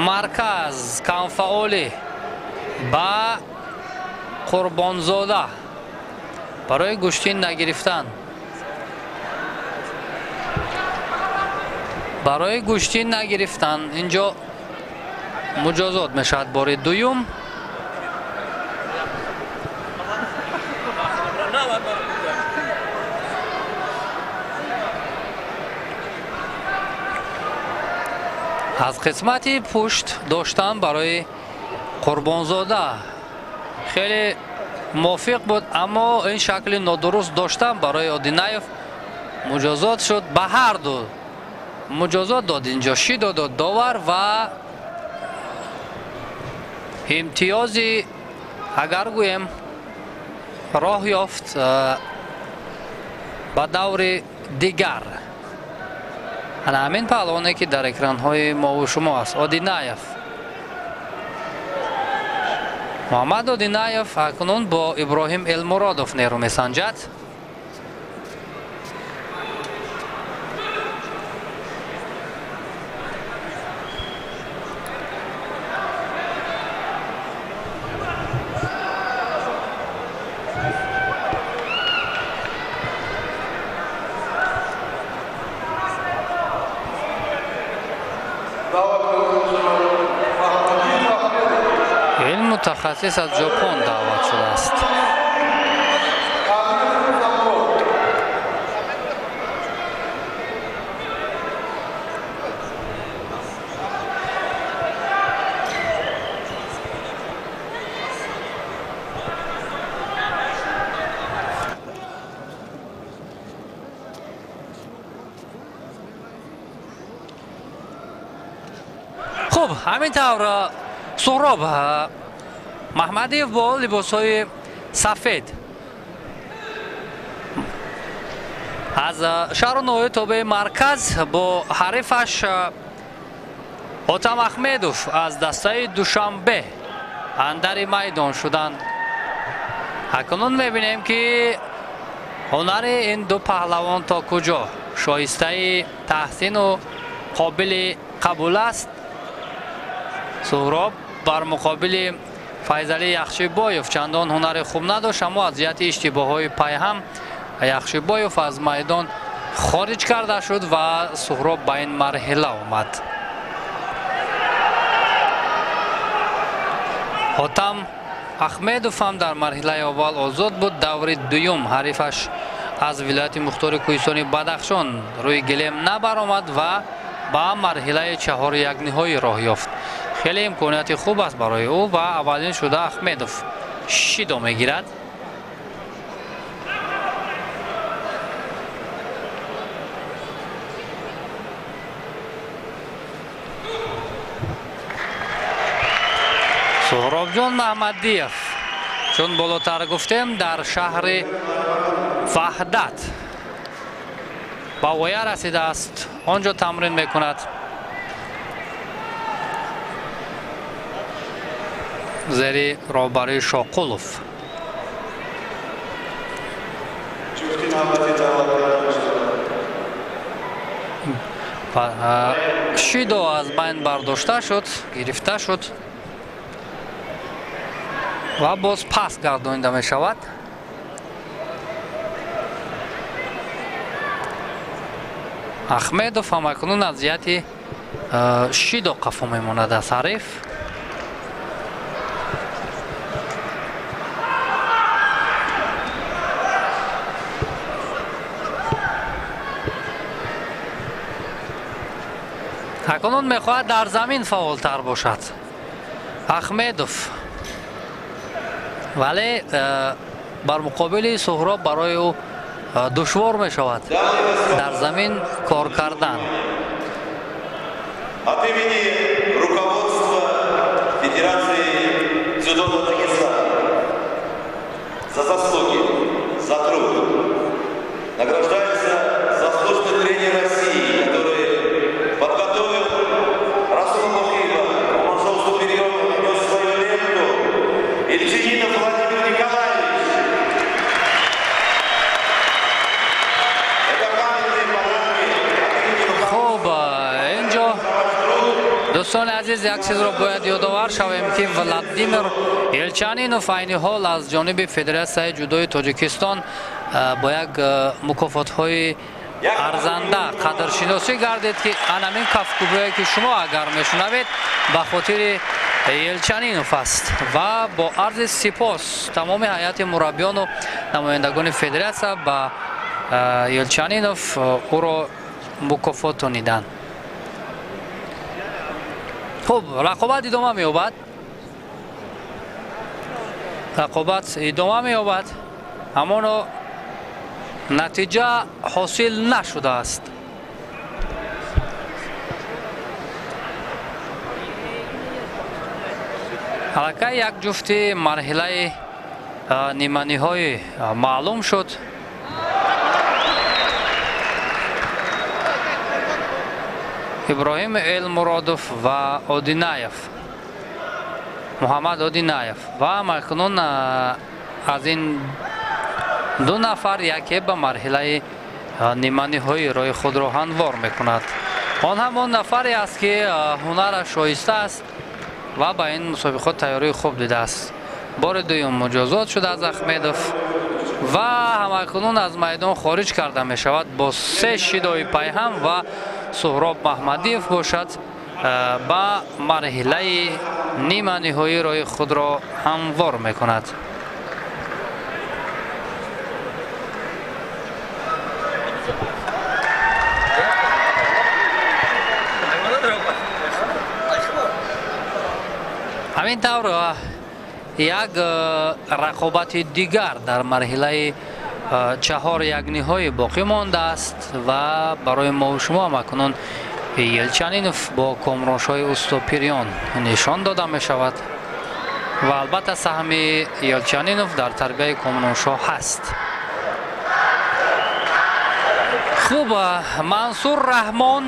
марказ камфаъолӣ ба Қурбонзода барои гӯштин нагирифтан, барои гӯштин нагирифтан инҷо муҷозот мешавад бори дуюм. Аз қисмати пушт доштан барои Қурбонзода хеле мувофиқ буд, аммо ин шакли нодуруст доштан барои Одинаев муҷозот шуд. Ба ҳар ду муҷозот дод инҷо, шидо дод довар ва имтиёзи агар гӯем роҳ ёфт ба даври дигар. Ана ҳамин паҳлавоне ки дар экранҳои мову шумо аст, Одинаев. Муҳаммад Одинаев акнун бо Иброҳим Элмуродов нерӯ месанҷад. Мутахассис аз Ҷопон даъват шудааст. Хуб, ҳамин тавр Суҳроб Маҳмадиев бо либосҳои сафед аз шаҳру ноҳияи тобеи марказ бо ҳарифаш Ҳотам Аҳмедов аз дастаи Душанбе андари майдон шуданд. Акнун мебинем, ки ҳунари ин ду паҳлавон то куҷо шоистаи таҳсину қобили қабул аст. Суҳроб бар муқобили Файзалӣ Яхшибоев чандон ҳунари хуб надошт, аммо аз ҷиҳати иштибоҳҳои пайҳам Яхшибоев аз майдон хориҷ карда шуд ва Суҳроб ба ин марҳила омад. Ҳотам Аҳмедов ҳам дар марҳилаи аввал озод буд. Даври дуюм ҳарифаш аз вилояти мухтори кӯҳистони Бадахшон рӯи гилем набаромад ва ба марҳилаи чаҳори якниҳоӣ роҳ ёфт. Хеле имконияти хуб аст барои ӯ ва аввалин шуда Аҳмедов шидо мегирад. Суҳробҷон Маҳмадиев, чун болотар гуфтем, дар шаҳри Ваҳдат ба воя расидааст, он ҷо тамрин мекунад. Зери роҳбарии Шоқулов. Шидо аз байн бардошта шуд, гирифта шуд ва боз пас гардонида мешавад. Аҳмедов ҳам акнун аз ҷиҳати шидо қафо мемонад аз ҳариф. Акнун мехоҳад дар замин фаъолтар бошад Аҳмедов, вале бар муқобили Суҳроб барои ӯ душвор мешавад дар замин кор кардан. От имени руководства Федерации дзюдо Таджикистана за заслуги, за труд награждается заслуженный тренер России, который подготовил Расула Мухиева, Мамаджон Супериона, внес свою лепту, Ильчининов Владимир Николаевич. Это памятные подарки от имени Хуб, инҷо дӯстони азиз, як чизро бояд ёдовар шавем, ки Владимир Елчанинов айни ҳол аз ҷониби Федератсияи ҷудои Тоҷикистон бо як мукофотҳои арзанда қадршиносӣ гардид, ки анамин кафкӯбие, ки шумо агар мешунавед, ба хотири Елчанинов аст ва бо арзи сипос тамоми ҳайати мураббиёну намояндагони федератсия ба Елчанинов ӯро мукофотониданд. Хуб, рақобат идома меёбад. Рақобат идома меёбад, аммо натиҷа ҳосил нашудааст. Аллакай як ҷуфти марҳилаи ниманиҳоӣ маълум шуд. Иброҳим Элмуродов ва Одинаев, Муҳаммад Одинаев, ва акнун аз ин ду нафар яке ба марҳилаи ниманиҳоӣ роҳи худро ҳамвор мекунад. Он ҳам он нафаре аст, ки ҳунараш шоиста аст ва ба ин мусобиқот тайёрии хуб дидааст. Бори дуюм муҷозот шуд аз Аҳмедов ва ҳамакунун аз майдон хориҷ карда мешавад бо се шидои пайҳам ва Суҳроб Маҳмадиев бошад ба марҳилаи нима ниҳоӣ роҳи худро ҳамвор мекунад. Ҳамин тавр, як рақобати дигар дар марҳилаи чаҳор якниҳоӣ боқӣ мондааст ва барои мо шумо акнун Елчанинов бо Комроншоҳи Устопириён нишон дода мешавад ва албатта саҳми Елчанинов дар тарбияи Комроншоҳ ҳаст. Хуб, Мансур Раҳмон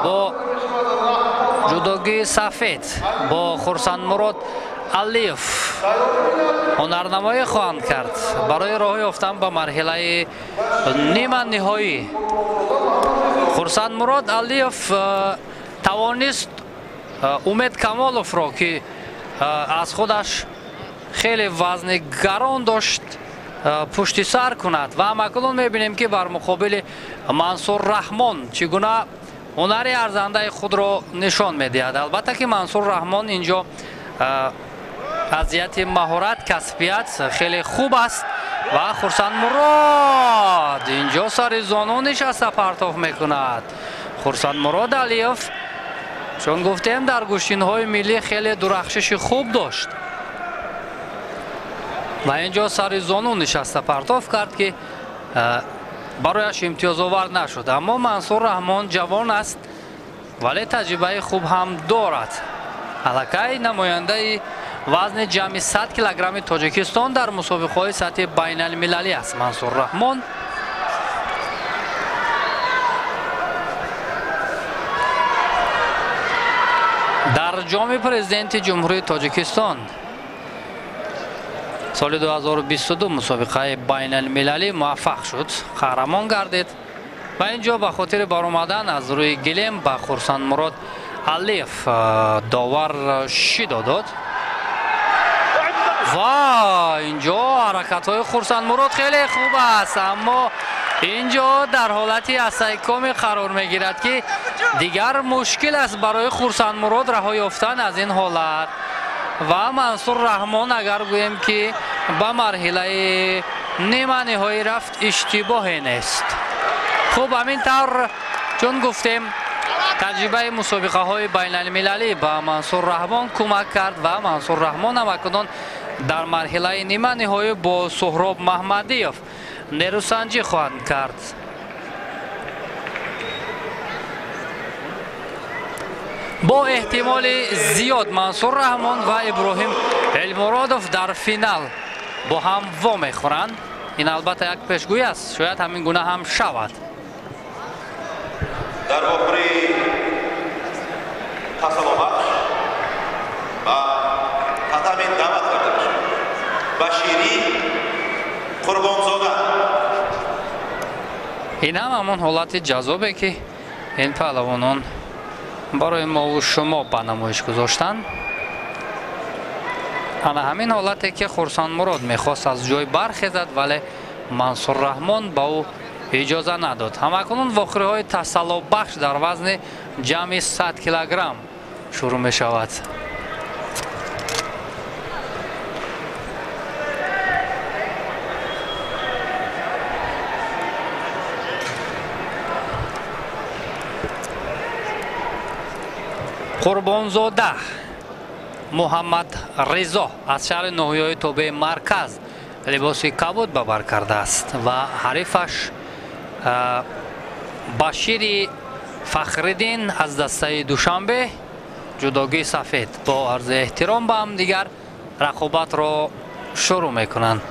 бо ҷудогии сафед бо Хурсандмурод Алиев ҳунарнамоӣ хоҳанд кард барои роҳ ёфтан ба марҳилаи нима ниҳоӣ. Хурсандмурод Алиев тавонист Умед Камоловро, ки аз худаш хеле вазни гарон дошт, пушти сар кунад ва ҳамакнун мебинем, ки бар муқобили Мансур Раҳмон чӣ гуна ҳунари арзандаи худро нишон медиҳад. Албатта ки Мансур Раҳмон инҷо аз ҷиҳати маҳорат, касбият хеле хуб аст ва Хурсандмурод инҷо сари зону нишаста партоф мекунад. Хурсандмурод Алиев, чун гуфтем, дар гӯштинҳои миллӣ хеле дурахшиши хуб дошт ва инҷо сари зону нишаста партоф кард, ки барояш имтиёзовар нашуд. Аммо Мансур Раҳмон ҷавон аст, вале таҷрибаи хуб ҳам дорад. Аллакай намояндаи вазни ҷамъи 100 килограмми Тоҷикистон дар мусобиқаҳои сатҳи байналмилалӣ аст Мансур Раҳмон. Дар Ҷоми Президенти Ҷумҳурии Тоҷикистон соли 2022 мусобиқаи байналмилалӣ муваффақ шуд, қаҳрамон гардид ва ин ҷо ба хотири баромадан аз рӯи гилем ба Хурсандмурод Алиев довар шидо дод. Ва инҷо ҳаракатҳои Хурсандмурод хеле хуб аст, аммо инҷо дар ҳолати асайкоме қарор мегирад, ки дигар мушкил аст барои Хурсандмурод раҳо ёфтан аз ин ҳолат. Ва Мансур Раҳмон, агар гӯем, ки ба марҳилаи нима ниҳоӣ рафт, иштибоҳе нест. Хуб, ҳамин тавр, чун гуфтем, таҷрибаи мусобиқаҳои байналмилалӣ ба Мансур Раҳмон кӯмак кард ва Мансур Раҳмон ҳамакунон дар марҳилаи нима ниҳоӣ бо Суҳроб Маҳмадиев нерӯсанҷӣ хоҳанд кард. Бо эҳтимоли зиёд Мансур Раҳмон ва Иброҳим Элмуродов дар финал бо ҳам вомехӯранд. Ин албатта як пешгӯӣ аст, шояд ҳамин гуна ҳам шавад. Дар вохӯрии тасаллобахш ба татами даъват карда мешавад Баширӣ Қурбонзода. Ин ҳам ҳамон ҳолати ҷаззобе, ки ин паҳлавонон барои мову шумо ба намоиш гузоштанд. Ана ҳамин ҳолате, ки Хурсандмурод мехост аз ҷой бархезад, вале Мансур Раҳмон ба ӯ иҷоза надод. Ҳамакунун вохӯриҳои тасаллобахш дар вазни ҷамъи 100 килограмм шурӯъ мешавад. Қурбонзода Муҳаммад Ризо аз шаҳри ноҳияҳои тобеи марказ либоси кабуд ба бар кардааст ва ҳарифаш Башири Фахриддин аз дастаи Душанбе ҷудогии сафед. Бо арзи эҳтиром ба ҳамдигар рақобатро шурӯъ мекунанд.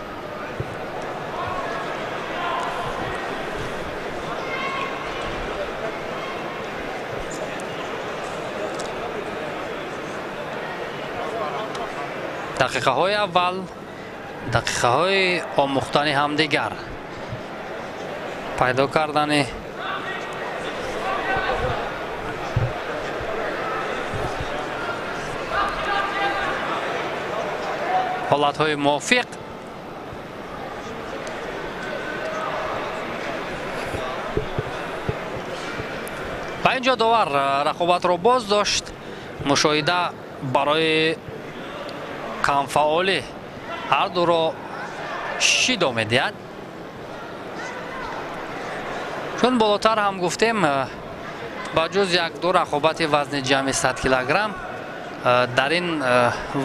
Дақиқаҳои аввал дақиқаҳои омӯхтани ҳамдигар, пайдо кардани ҳолатҳои мувофиқ. Ва Ва инҷо довар рақобатро боз дошт. Мушоҳида барои камфаъолӣ ҳар дуро шидо медиҳад. Чун болотар ҳам гуфтем, ба ҷуз як-ду рақобати вазни ҷамъи 100 килограмм дар ин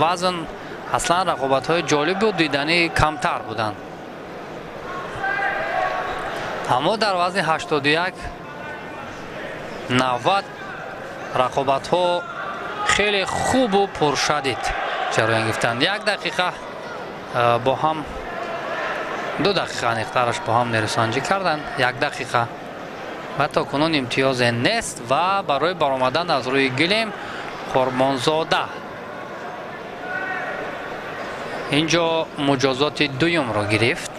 вазн аслан рақобатҳои ҷолибу диданӣ камтар буданд. Аммо дар вазни 81 90 рақобатҳо хеле хубу пуршадид ҷараён гирифтанд. Як дақиқа бо ҳам, 2 дақиқа аниқтараш бо ҳам нерӯсанҷӣ карданд. 1 дақиқа ва то кунун имтиёзе нест ва барои баромадан аз рӯи гилем Қурбонзода инҷо муҷозоти дуюмро гирифт.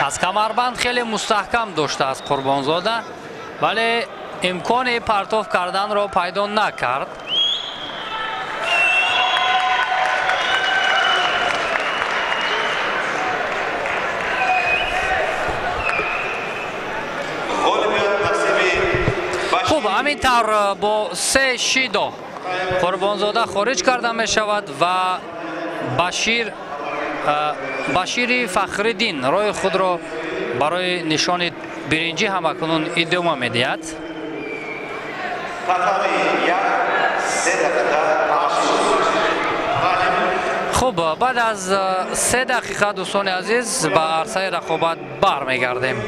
Аз камарбанд хеле мустаҳкам доштааст Қурбонзода, вале имкони партоф карданро пайдо накард. Хуб, ҳамин тавр бо 3 шидо Қурбонзода хориҷ карда мешавад ва Башири Фахриддин роҳи худро барои нишони биринҷӣ ҳамакунун идома медиҳад. Хуб, баъд аз 3 дақиқа дӯстони азиз ба арсаи рақобат бармегардем.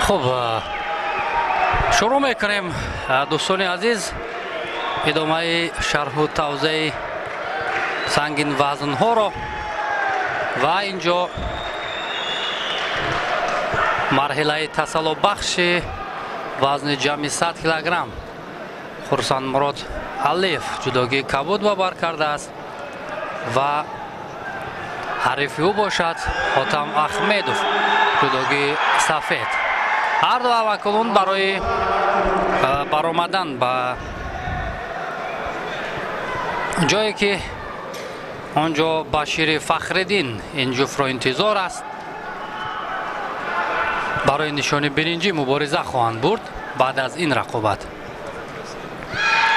Хуб, шурӯъ мекунем дӯстони азиз идомаи шарҳу тавзеи сангин вазнҳоро ва инҷо марҳилаи тасаллобахши вазни ҷамъи 100 килограмм Хурсандмурод Алиев ҷудогии кабуд ба бар кардааст ва ҳарифи ӯ бошад Хотам Ахмедов ҷудогии сафед. Ҳар ду аввалкунун барои баромадан ба ҷое ки он ҷо Башири Фахриддин ин ҷуфтро интизор аст, барои нишони биринҷӣ мубориза хоҳанд бурд баъд аз ин рақобат.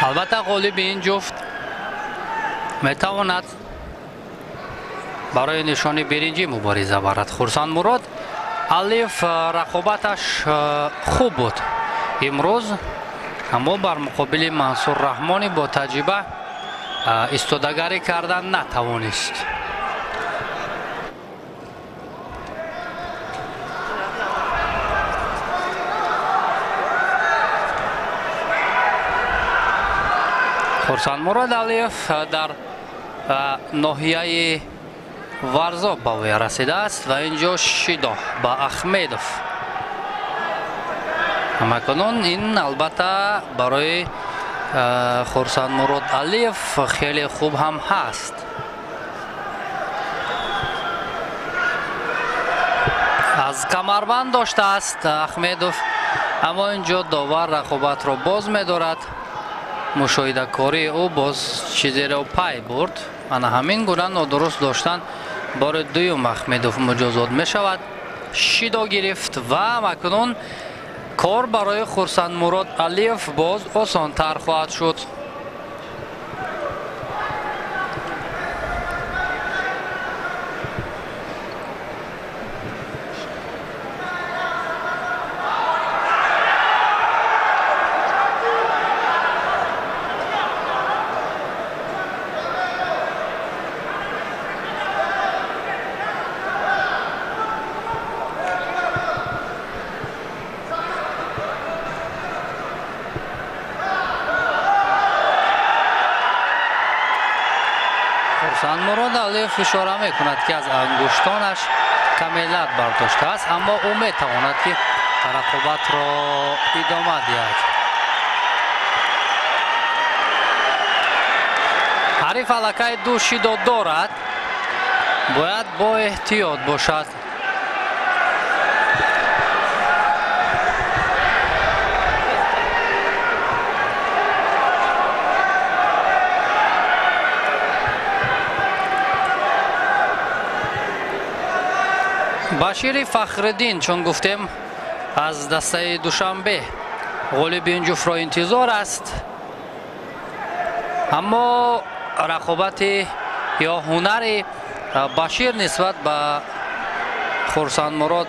Албатта ғолиби ин ҷуфт метавонад барои нишони биринҷӣ мубориза барад. Хурсандмурод Алиев рақобаташ хуб буд имрӯз, аммо бар муқобили Мансур Раҳмонӣ бо таҷриба истодагарӣ кардан натавонист. Хурсандмурод Алиев дар ноҳияи Варзоб ба воя расидааст ва инҷо шидо ба Ахмедов. Ҳамакунун ин албатта барои Хурсандмурод Алиев хеле хуб ҳам ҳаст. Аз камарбанд доштааст Ахмедов, аммо инҷо довар рақобатро боз медорад. Мушоҳидакории ӯ боз чизеро пай бурд. Ана ҳамин гуна нодуруст доштан бори дуюм Ахмедов муҷозот мешавад. Шидо гирифт ва макунун кор барои Хурсандмурод Алиев боз осонтар хоҳад шуд. Хурсандмурод Алиев ишора мекунад, ки аз ангуштонаш каме лат бардоштааст, аммо ӯ метавонад, ки рақобатро идома диҳад. Ҳариф аллакай ду шидо дорад, бояд бо эҳтиёт бошад. Башири Фахриддин, чун гуфтем, аз дастаи Душанбе ғолиби ин ҷуфтро интизор аст, аммо рақобати ё ҳунари Башир нисбат ба Хурсандмурод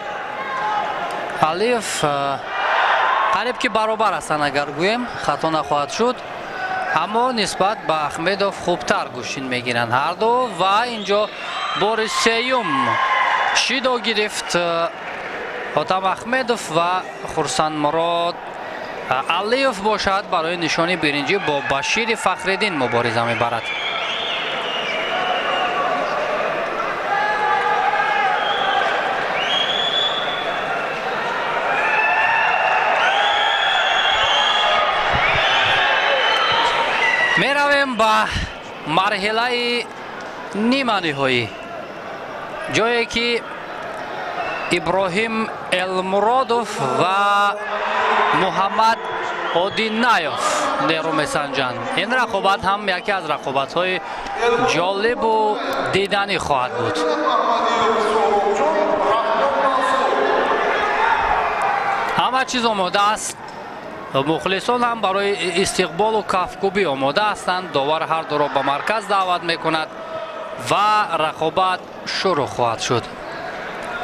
Алиев қариб ки баробар ҳастанд, агар гӯем хато нахоҳад шуд, аммо нисбат ба Ахмедов хубтар гӯштин мегиранд ҳарду. Ва инҷо бори сеюм шидо гирифт Хотам Ахмедов ва Хурсандмурод Алиев бошад барои нишони биринҷӣ бо Башири Фахриддин мубориза мебарад. Меравем ба марҳилаи ниманиҳоӣ, ҷое ки Иброҳим Элмуродов ва Муҳаммад Одинаев нерӯ месанҷанд. Ин рақобат ҳам яке аз рақобатҳои ҷолибу диданӣ хоҳад буд. Ҳама чиз омода аст, мухлисон ҳам барои истиқболу кафкӯбӣ омода ҳастанд. Довар ҳар дуро ба марказ даъват мекунад ва рақобат шурӯъ хоҳад шуд.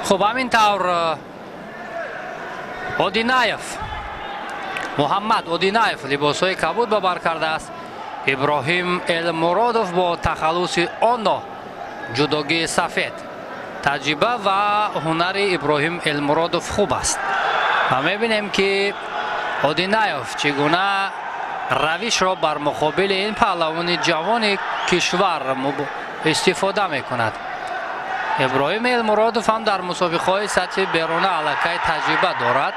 Хуб, ҳамин тавр Одинаев, Муҳаммад Одинаев либосҳои кабуд ба бар кардааст. Иброҳим Элмуродов бо тахаллуси Оно ҷудогии сафед. Таҷриба ва ҳунари Иброҳим Элмуродов хуб аст ва мебинем, ки Одинаев чӣ гуна равишро бар муқобили ин паҳлавони ҷавони кишвар истифода мекунад. Иброҳим Элмуродов ҳам дар мусобиқаҳои сатҳи беруна аллакай таҷриба дорад,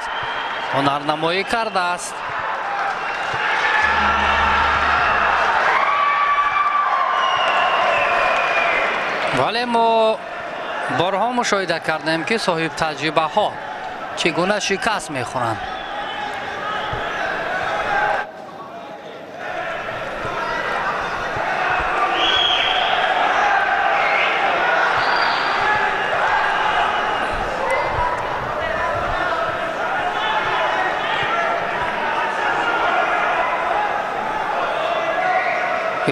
ҳунарнамоӣ кардааст. Вале мо борҳо мушоҳида кардем, ки соҳибтаҷрибаҳо чӣ гуна шикаст мехӯранд.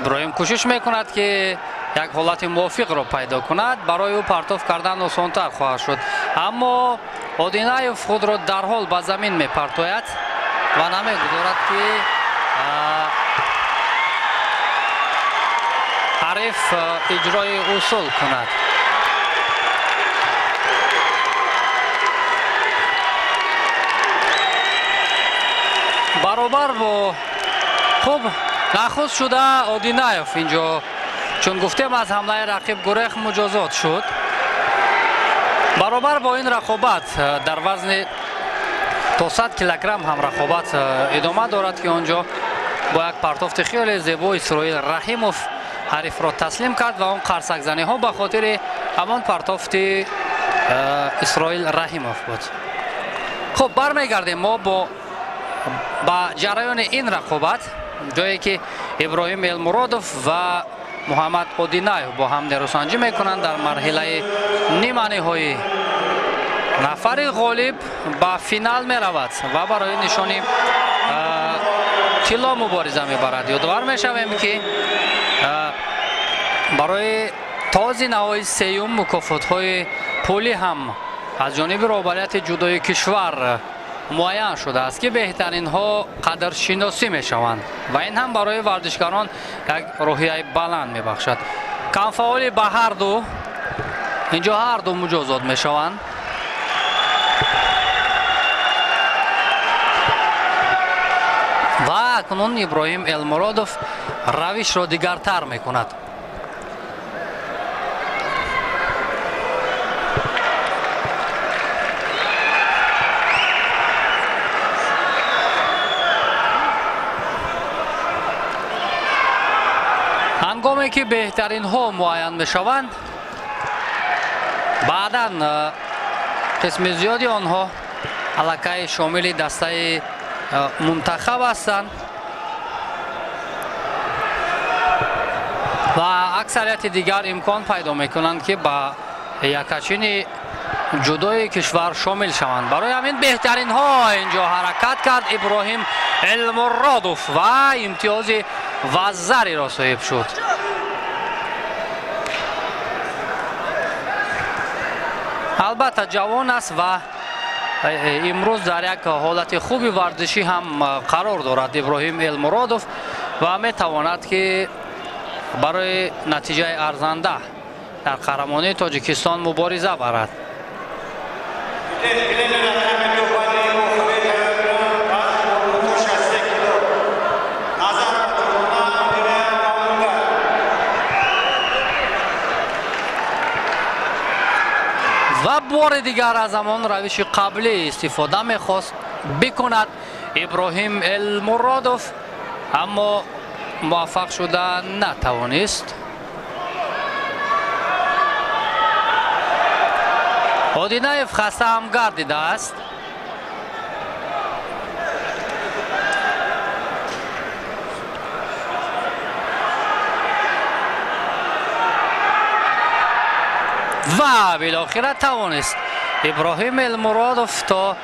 Иброҳим кӯшиш мекунад, ки як ҳолати мувофиқро пайдо кунад, барои ӯ партоф кардан осонтар хоҳад шуд, аммо Одинаев худро дарҳол ба замин мепартояд ва намегузорад, ки ҳариф иҷрои усул кунад. Баробар бо хуб нахуст шуда Одинаев инҷо, чун гуфтем, аз ҳамлаи рақиб гурех муҷозот шуд. Баробар бо ин рақобат дар вазни то 100 килограмм ҳам рақобат идома дорад, ки он ҷо бо як партофти хеле зебо Исроил Раҳимов ҳарифро таслим кард ва он қарсакзаниҳо ба хотири ҳамон партофти Исроил Раҳимов буд. Хуб, бармегардем мо ба ҷараёни ин рақобат, ҷое ки Иброҳим Элмуродов ва Муҳаммад Одинаев бо ҳам нерӯсанҷӣ мекунанд дар марҳилаи ниманиҳоӣ. Нафари ғолиб ба финал меравад ва барои нишони тилло мубориза мебарад. Ёдовар мешавем, ки барои тозинаҳои сеюм мукофотҳои пулӣ ҳам аз ҷониби роҳбарияти ҷудои кишвар муайян шудааст, ки беҳтаринҳо қадршиносӣ мешаванд ва ин ҳам барои варзишгарон як рӯҳияи баланд мебахшад. Камфаъолӣ ба ҳарду инҷо ҳарду муҷозот мешаванд. Ва акнун Иброҳим Элмуродов равишро дигартар мекунад. Ҳангоме ки беҳтаринҳо муайян мешаванд, баъдан қисми зиёди онҳо аллакай шомили дастаи мунтахаб ҳастанд ва аксарияти дигар имкон пайдо мекунанд, ки ба якачини ҷудои кишвар шомил шаванд. Барои ҳамин беҳтаринҳо инҷо ҳаракат кард Иброҳим Элмуродов ва имтиёзи вазариро соҳиб шуд. Албатта ҷавон аст ва имрӯз дар як ҳолати хуби варзишӣ ҳам қарор дорад Иброҳим Элмуродов ва метавонад, ки барои натиҷаи арзанда дар қаҳрамонии Тоҷикистон мубориза барад. Ва бори дигар аз ҳамон равиши қаблӣ истифода мехост бикунад Иброҳим Элмуродов, аммо муваффақ шуда натавонист. Одинаев хаста ҳам гардидааст. Ва билохира тавонист Иброҳим Элмуродов то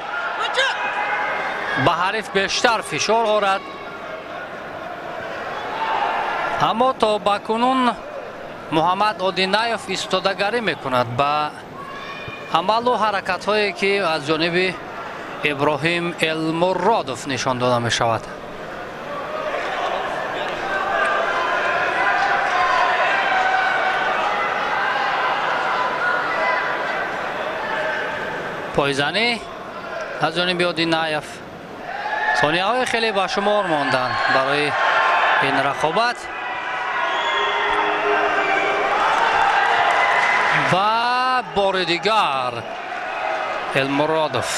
ба ҳариф бештар фишор орад, аммо то ба кунун Муҳаммад Одинаев истодагарӣ мекунад ба амалу ҳаракатҳое, ки аз ҷониби Иброҳим Элмуродов нишон дода мешавад. Пойзанӣ аз ҷониби Одинаев. Сонияҳои хеле ба шумор монданд барои ин рақобат ва бори дигар Элмуродов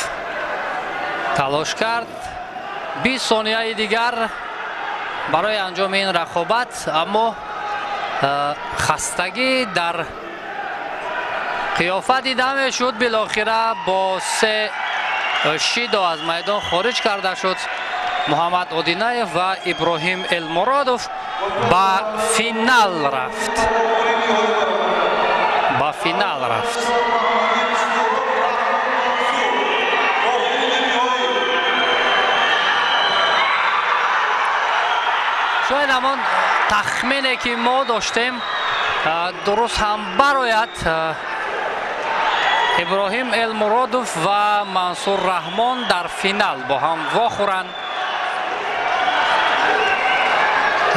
талош кард. 20 сонияи дигар барои анҷоми ин рақобат, аммо хастагӣ дар қиёфа дида мешуд. Билохира бо 3 шидо аз майдон хориҷ карда шуд Муҳаммад Одинаев ва Иброҳим Элмуродов ба финал рафт. Ба финал рафт. Шояд ҳамон тахмине, ки мо доштем, дуруст ҳам барояд. Иброҳим Элмуродов ва Мансур Раҳмон дар финал бо ҳам вохӯранд.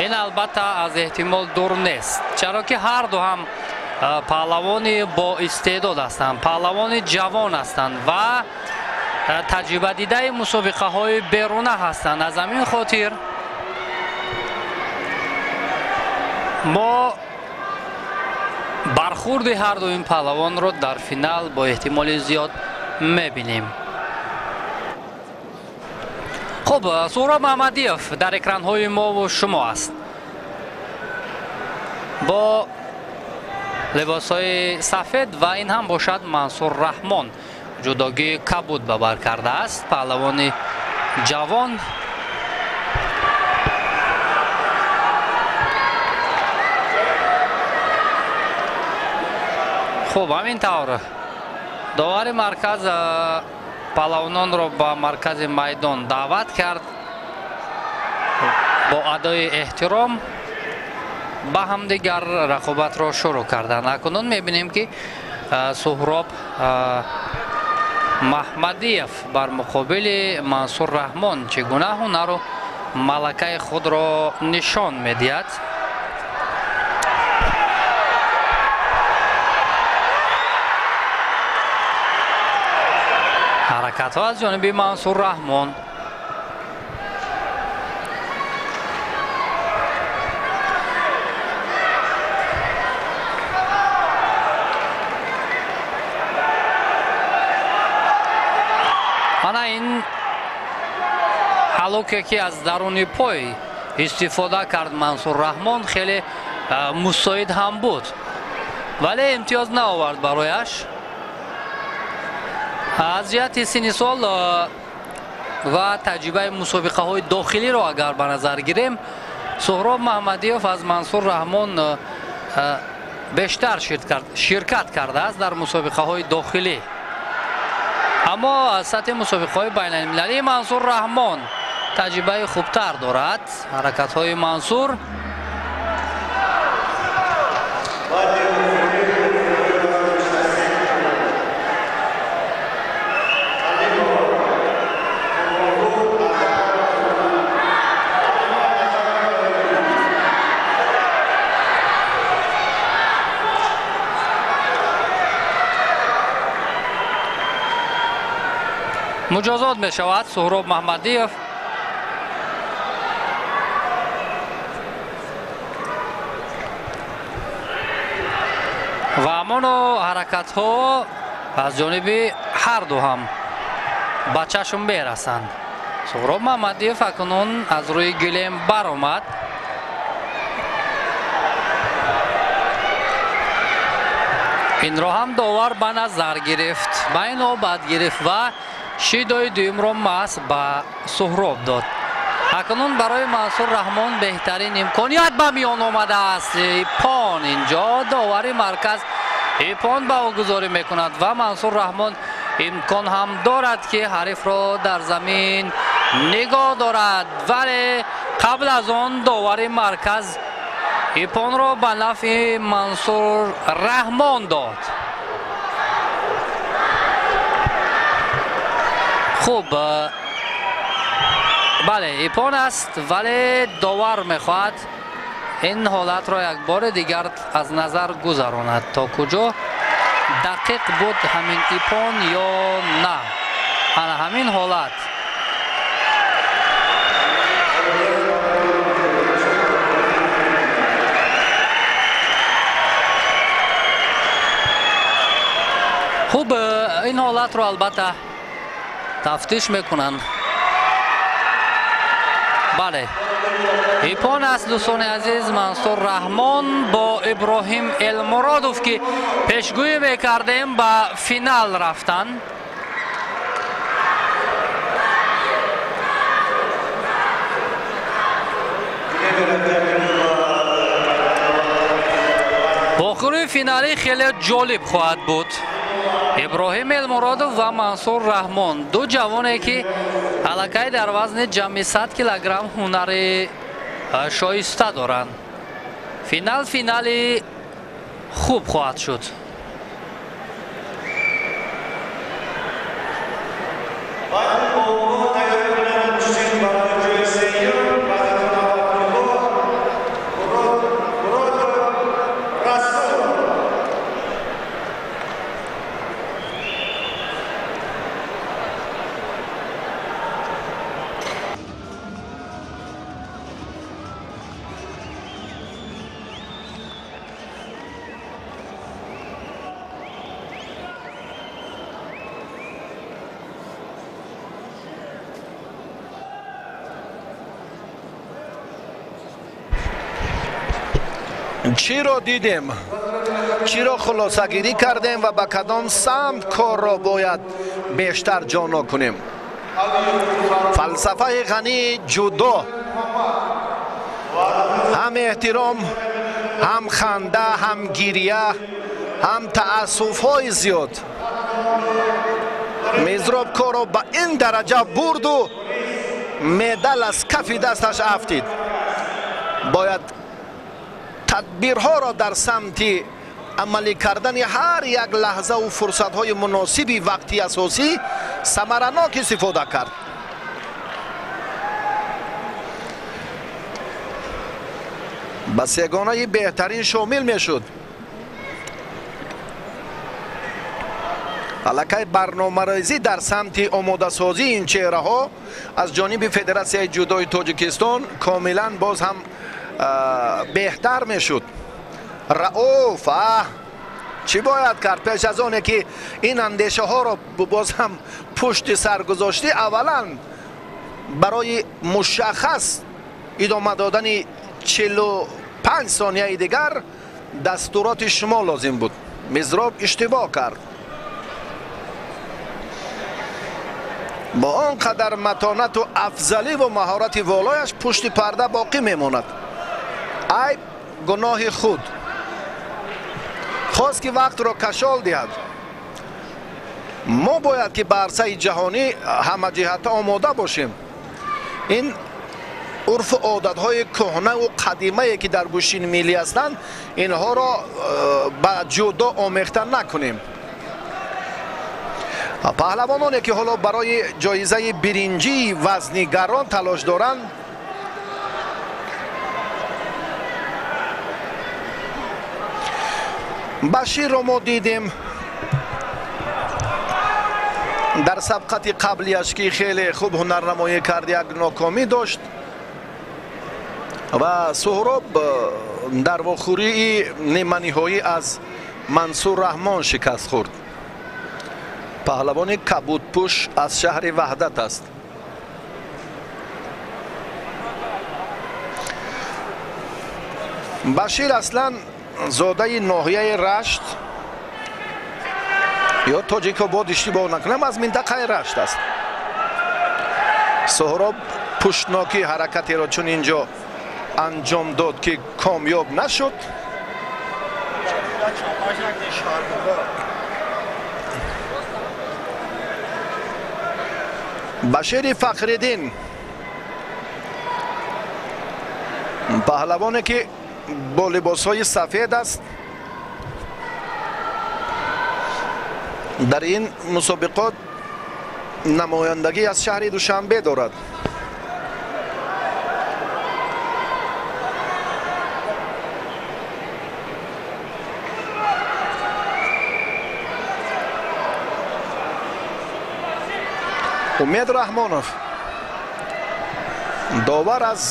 Ин албатта аз эҳтимол дур нест, чаро ки ҳар ду ҳам паҳлавони боистеъдод ҳастанд, паҳлавони ҷавон ҳастанд ва таҷрибадидаи мусобиқаҳои беруна ҳастанд. Аз ҳамин хотир мо бархурди ҳар ду ин паҳлавонро дар финал бо эҳтимоли зиёд мебинем. Хуб, Суҳроб Маҳмадиев дар экранҳои мову шумо аст бо либосҳои сафед ва ин ҳам бошад Мансур Раҳмон, ҷудогии кабуд ба бар кардааст, паҳлавони ҷавон. Хуб, ҳамин тавр довари марказ паҳлавононро ба маркази майдон даъват кард. Бо адои эҳтиром ба ҳамдигар рақобатро шурӯъ карданд. Акнун мебинем, ки Суҳроб Маҳмадиев бар муқобили Мансур Раҳмон чӣ гуна ҳунару малакаи худро нишон медиҳад. Ҳаракатҳо аз ҷониби Мансур Раҳмон. Ана ин ҳалуке, ки аз даруни пой истифода кард Мансур Раҳмон, хеле Мусоид ҳам буд, вале имтиёз наовард барояш. Аз ҷиҳати синни сол ва таҷрибаи мусобиқаҳои дохилиро агар ба назар гирем, Суҳроб Маҳмадиев аз Мансур Раҳмон бештар ширкат кардааст дар мусобиқаҳои дохилӣ. Аммо аз сатҳи мусобиқаҳои байналмилалӣ Мансур Раҳмон таҷрибаи хубтар дорад. Ҳаракатҳои Мансур муҷозот мешавад. Суҳроб Маҳмадиев ва ҳамоно ҳаракатҳо аз ҷониби ҳар ду ҳам ба чашм мерасанд. Суҳроб Маҳмадиев акнун аз рӯи гилем баромад. Инро ҳам довар ба назар гирифт, ба ин навбат гирифт ва шидои дуюмро маҳз ба Суҳроб дод. Акнун барои Мансур Раҳмон беҳтарин имконият ба миён омадааст. Ипон инҷо довари марказ ипон ба ӯ гузорӣ мекунад ва Мансур Раҳмон имкон ҳам дорад, ки ҳарифро дар замин нигоҳ дорад, вале қабл аз он довари марказ ипонро ба нафъи Мансур Раҳмон дод. Хуб, бале, ипон аст, вале довар мехоҳад ин ҳолатро як бори дигар аз назар гузаронад, то куҷо дақиқ буд ҳамин ипон ё на. Ана ҳамин ҳолат. Хуб, ин ҳолатро албатта тафтиш мекунанд. Бале, ипон аст, дӯстони азиз. Мансур Раҳмон бо Иброҳим Элмуродов, ки пешгӯӣ мекардем, ба финал рафтанд. Вохӯрии финалӣ хеле ҷолиб хоҳад буд. Иброҳим Элмуродов ва Мансур Раҳмон, ду ҷавоне, ки аллакай дар вазни ҷамъи 100 килограмм ҳунари шоиста доранд. Финал финали хуб хоҳад шуд. Чиро дидем, чиро хулосагирӣ кардем ва ба кадом самт корро бояд бештар ҷоно кунем? Фалсафаи ғании ҷудо ҳам эҳтиром, ҳам ханда, ҳам гирия, ҳам таассуфҳои зиёд. Мизроб корро ба ин дараҷа бурду медал аз кафи дасташ афтид. Бояд тадбирҳоро дар самти амалӣ кардани ҳар як лаҳзаву фурсатҳои муносиби вақти асосӣ самаранок истифода кард. Ба сегонаи беҳтарин шомил мешуд. Аллакай барномарезӣ дар самти омодасозии ин чеҳраҳо аз ҷониби Федератсияи ҷудои Тоҷикистон комилан боз ҳам беҳтар мешуд. Рауф, чӣ бояд кард пеш аз оне ки ин андешаҳоро боз ҳам пушти сар гузоштӣ? Аввалан барои мушаххас идома додани 45 5 сонияи дигар дастуроти шумо лозим буд. Мизроб иштибоҳ кард. Бо он қадар матонату афзалӣ ву маҳорати волояш пушти парда боқӣ мемонад. Айб гуноҳи худ. Хост ки вақтро кашол диҳад. Мо бояд ки ба арсаи ҷаҳонӣ ҳамаҷиҳата омода бошем. Ин урфу одатҳои кӯҳнаву қадимае ки дар гӯштини миллӣ ҳастанд, инҳоро ба ҷудо омехта накунем. Паҳлавононе ки ҳоло барои ҷоизаи биринҷии вазнигарон талош доранд, Баширро мо дидем дар сабқати қаблияш ки хеле хуб ҳунарнамоӣ кард, як нокомӣ дошт ва Суҳроб дар вохӯрии ниманиҳоӣ аз Мансур Раҳмон шикаст хӯрд. Паҳлавони кабудпӯш аз шаҳри Ваҳдат аст. Башир аслан зодаи ноҳияи Рашт ё Тоҷикобод, иштибоҳ накунам, аз минтақаи Рашт аст. Суҳроб пуштнокӣ ҳаракатеро чун инҷо анҷом дод ки комёб нашуд. Башири Фахриддин, паҳлавоне ки бо либосҳои сафед аст, дар ин мусобиқот намояндагӣ аз шаҳри Душанбе дорад. Умед Раҳмонов, довар аз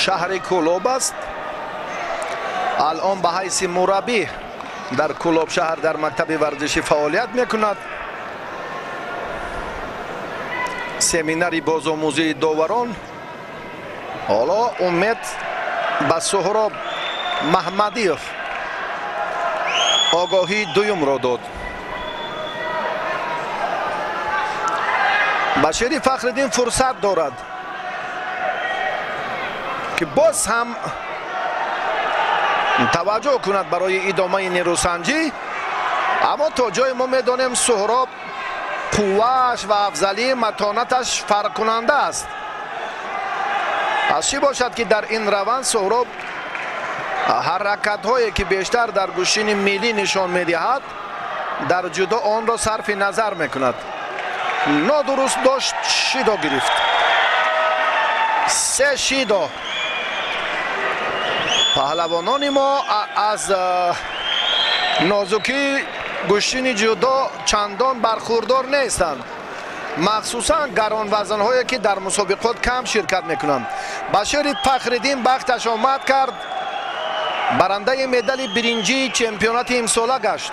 шаҳри Кӯлоб аст. Алон ба ҳайси мураббӣ дар Кӯлоб шаҳр дар мактаби варзишӣ фаъолият мекунад. Семинари бозомӯзии доварон. Ҳоло Умед ба Суҳроб Маҳмадиев огоҳии дуюмро дод. Башири Фахриддин фурсат дорад ки боз ҳам таваҷҷӯҳ кунад барои идомаи нерӯсанҷӣ, аммо то ҷое мо медонем Суҳроб қуввааш ва афзалии матонаташ фарқкунанда аст. Аз чӣ бошад ки дар ин раванд Суҳроб ҳаракатҳое ки бештар дар гӯштини миллӣ нишон медиҳад, дар ҷудо онро сарфи назар мекунад. Нодуруст дошт, шидо гирифт. 3 шидо. Паҳлавонони мо аз нозукии гӯштини ҷудо чандон бархӯрдор нестанд, махсусан гаронвазнҳое ки дар мусобиқот кам ширкат мекунанд. Башири Фахриддин бахташ омад кард, барандаи медали биринҷии чемпионати имсола гашт.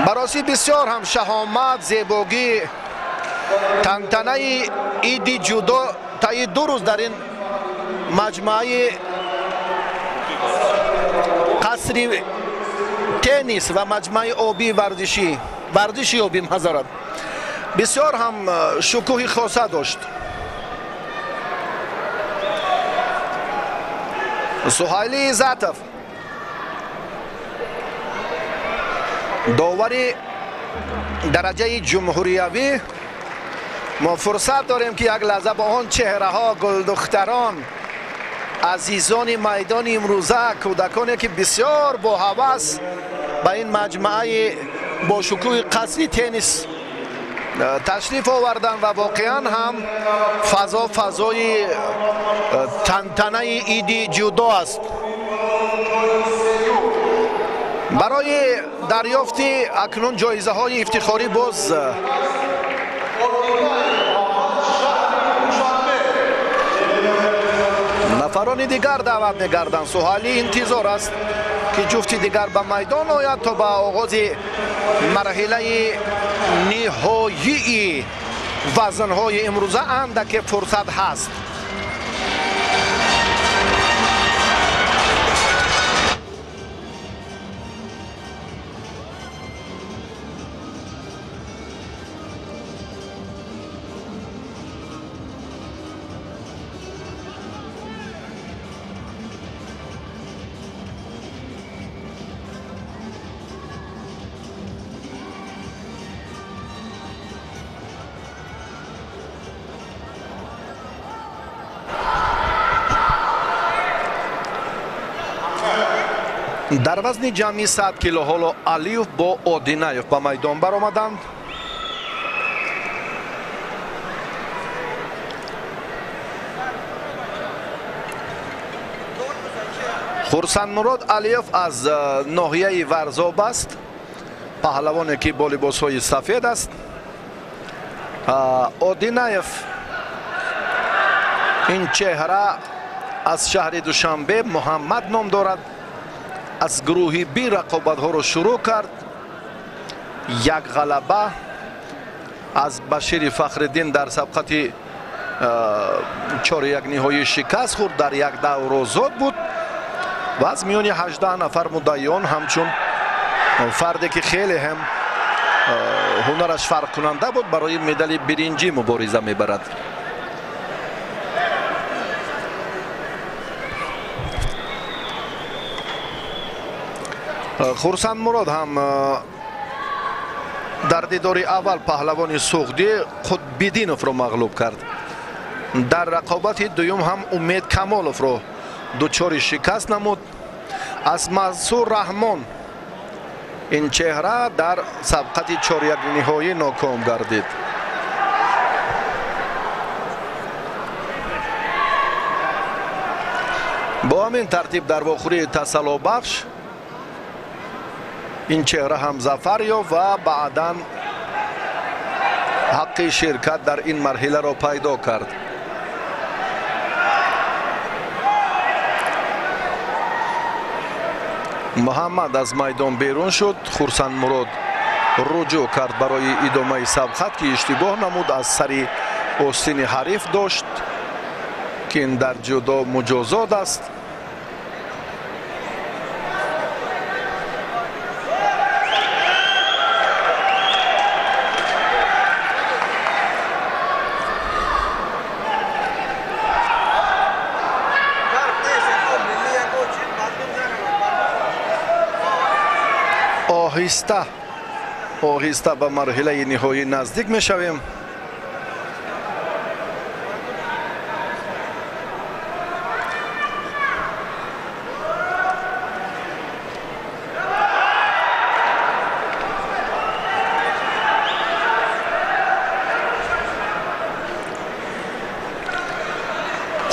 Баросӣ бисёр ҳам шаҳомат, зебогӣ, тантанаи иди ҷудо таи 2 рӯз дар ин маҷмӯаи қасри теннис ва маҷмӯаи обии варзиши обӣ мазарат бисёр ҳам шукӯҳи хоса дошт. Суҳайли Иззатов, довари дараҷаи ҷумҳуриявӣ. Мо фурсат дорем ки як лаҳза бо он чеҳраҳо, гулдухтарон, азизони майдони имрӯза, кӯдаконе ки бисёр бо ҳавас ба ин маҷмӯаи бо шукӯҳи қасри теннис ташриф оварданд ва воқеан ҳам фазо фазои тантанаи иди ҷудо аст. Барои дарёфти акнун ҷоизаҳои ифтихорӣ боз Нафарони дигар даъват мегарданд. Суҳайлӣ интизор аст, ки ҷуфти дигар ба майдон ояд то ба оғози марҳилаи ниҳоии вазнҳои имрӯза андаке фурсат ҳаст. Дар вазни ҷамъи 100 кило ҳоло Алиев бо Одинаев ба майдон баромаданд. Хурсандмурод Алиев аз ноҳияи Варзоб аст, паҳлавоне ки бо либосҳои сафед аст. Одинаев ин чеҳра аз шаҳри Душанбе, Муҳаммад ном дорад. Аз гурӯҳи Би рақобатҳоро шурӯъ кард. Як ғалаба аз Башири Фахриддин дар сабқати 4-1 ниҳоӣ шикаст хӯрд, дар як давр озод буд ва аз миёни 18 нафар муддаиён ҳамчун фарде ки хеле ҳам ҳунараш фарқкунанда буд, барои медали биринҷӣ мубориза мебарад. Хурсандмурод ҳам дар дидори аввал паҳлавони суғдӣ Қутбиддиновро мағлуб кард. Дар рақобати дуюм ҳам Умед Камоловро дучори шикаст намуд. Аз Мансур Раҳмон ин чеҳра дар сабқати 4-1 ниҳоӣ ноком гардид. Бо ҳамин тартиб дар вохӯрии тасаллобахш ин чеҳра ҳам зафар ёфт ва баъдан ҳаққи ширкат дар ин марҳиларо пайдо кард. Муҳаммад аз майдон берун шуд. Хурсандмурод руҷӯъ кард барои идомаи сабқат, ки иштибоҳ намуд, аз сари остини ҳариф дошт, ки ин дар ҷудо муҷозот аст. Оҳиста оҳиста ба марҳилаи ниҳоӣ наздик мешавем.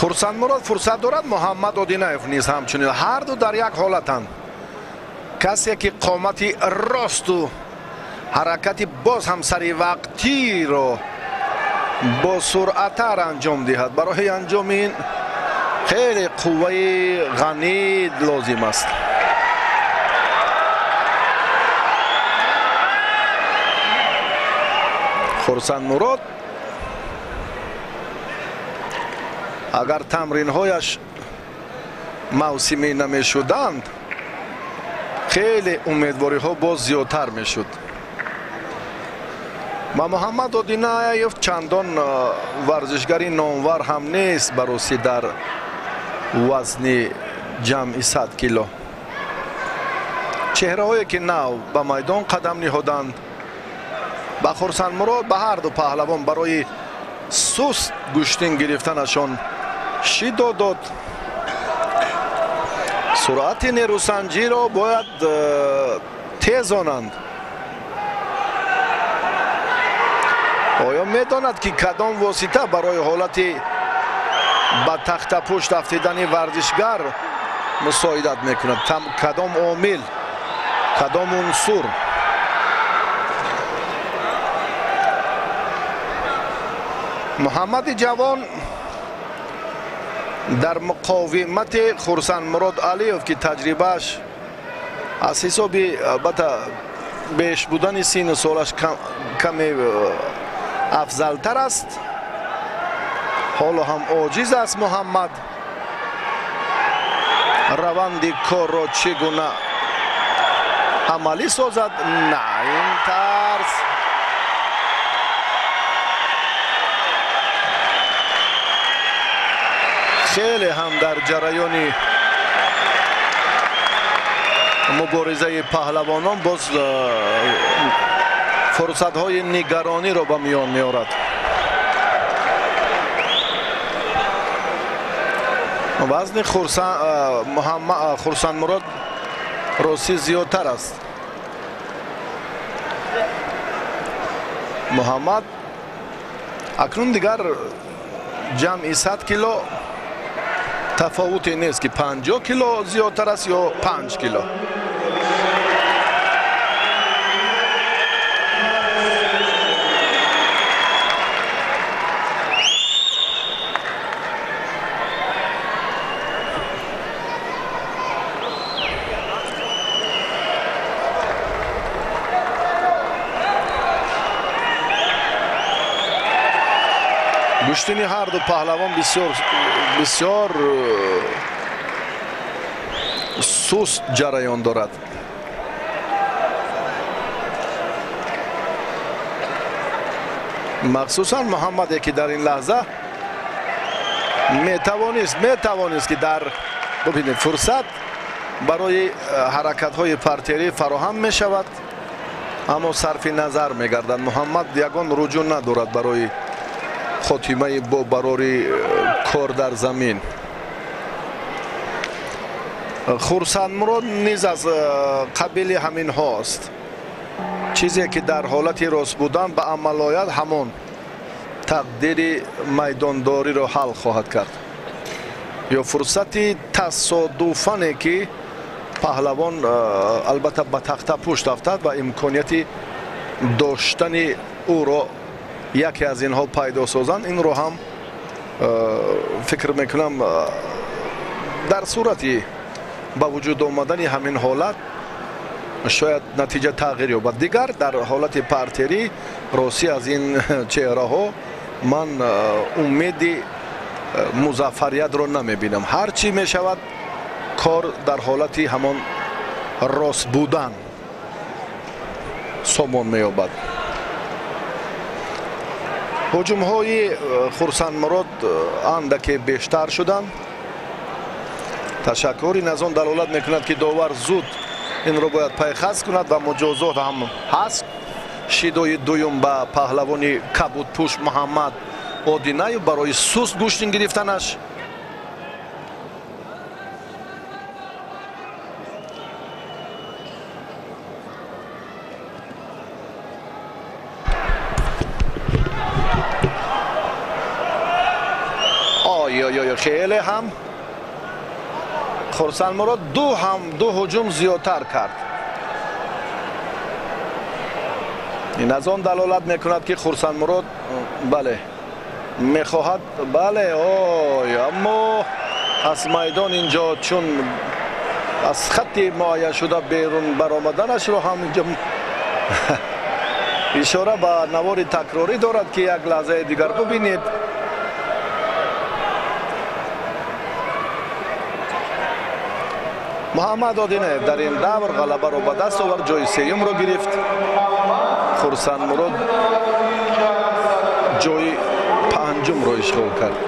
Хурсандмурод фурсат дорад, Муҳаммад Одинаев низ ҳамчунин. Ҳар ду дар як ҳолатанд. Касе ки қомати росту ҳаракати боз ҳам саривақтиро бо суръаттар анҷом диҳад, барои анҷоми ин хеле қувваи ғанӣ лозим аст. Хурсандмурод агар тамринҳояш мавсимӣ намешуданд, хеле умедвориҳо боз зиёдтар мешуд. Ва Муҳаммад Одинаев чандон варзишгари номвар ҳам нест баросӣ дар вазни ҷамъи 100 кило. Чеҳраҳое ки нав ба майдон қадам ниҳоданд, ба Хурсандмурод, ба ҳар ду паҳлавон барои суст гӯштин гирифтанашон шидо дод. Суръати нерӯсанҷиро бояд тезонанд. Оё медонад, ки кадом восита барои ҳолати ба тахтапушт афтидани варзишгар мусоидат мекунад? Кадом омил, кадом унсур? Муҳаммади ҷавон Дар муқовимати Хурсандмурод Алиев, ки таҷрибааш аз ҳисоби албатта беш будани сину солаш каме афзалтар аст, ҳоло ҳам оҷиз аст Муҳаммад. Раванди корро чӣ гуна амалӣ созад? На ин тарз. Хеле ҳам дар ҷараёни муборизаи паҳлавонон боз фурсатҳои нигарониро ба миён меорад. Вазни Хурсандмурод ростӣ зиёдтар аст. Муҳаммад акнун дигар ҷамъи 100 кило тафовуте нест, ки 50 кило зиёдтар аст ё 5 кило. Гӯштини ҳар ду паҳлавон бисёр бисёр суст ҷараён дорад. Махсусан Муҳаммаде, ки дар ин лаҳза метавонист ки дар бубинед фурсат барои ҳаракатҳои партерӣ фароҳам мешавад, аммо сарфи назар мегардад. Муҳаммад ягон руҷӯъ надорад барои хотимаи бо барори кор дар замин. Хурсандмурод низ аз қабили ҳаминҳост. Чизе ки дар ҳолати рост будан ба амал ояд, ҳамон тақдири майдондориро ҳал хоҳад кард. Ё фурсати тасодуфане, ки паҳлавон албатта ба тахта пушт афтад ва имконияти доштани ӯро яке аз инҳо пайдо созанд, инро ҳам фикр мекунам дар сурати ба вуҷуд омадани ҳамин ҳолат шояд натиҷа тағйир ёбад. Дигар дар ҳолати партерӣ ростӣ аз ин чеҳраҳо ман умеди музаффариятро намебинам. Ҳар чӣ мешавад, кор дар ҳолати ҳамон рост будан сомон меёбад. Ҳуҷумҳои Хурсандмурод андаке бештар шуданд. Ташаккур. Ин аз он далолат мекунад, ки довар зуд инро бояд пайхас кунад ва муҷозот ҳам ҳаст. Шидои дуюм ба паҳлавони кабудпӯш Муҳаммад Одинаев барои суст гӯштин гирифтанаш. Ой, хеле ҳам Хурсандмурод ду ҳуҷум зиёдтар кард. Ин аз он далолат мекунад, ки Хурсандмурод бале мехоҳад, бале, ой, аммо аз майдон инҷо чун аз хатти муайяншуда берун баромаданашро ҳам инҷо ишора ба навори такрорӣ дорад, ки як лаҳзаи дигар бубинед. Муҳаммад Одинаев дар ин давр ғалабаро ба даст овард, ҷои сеюмро гирифт. Хурсандмурод ҷои панҷумро ишғол кард.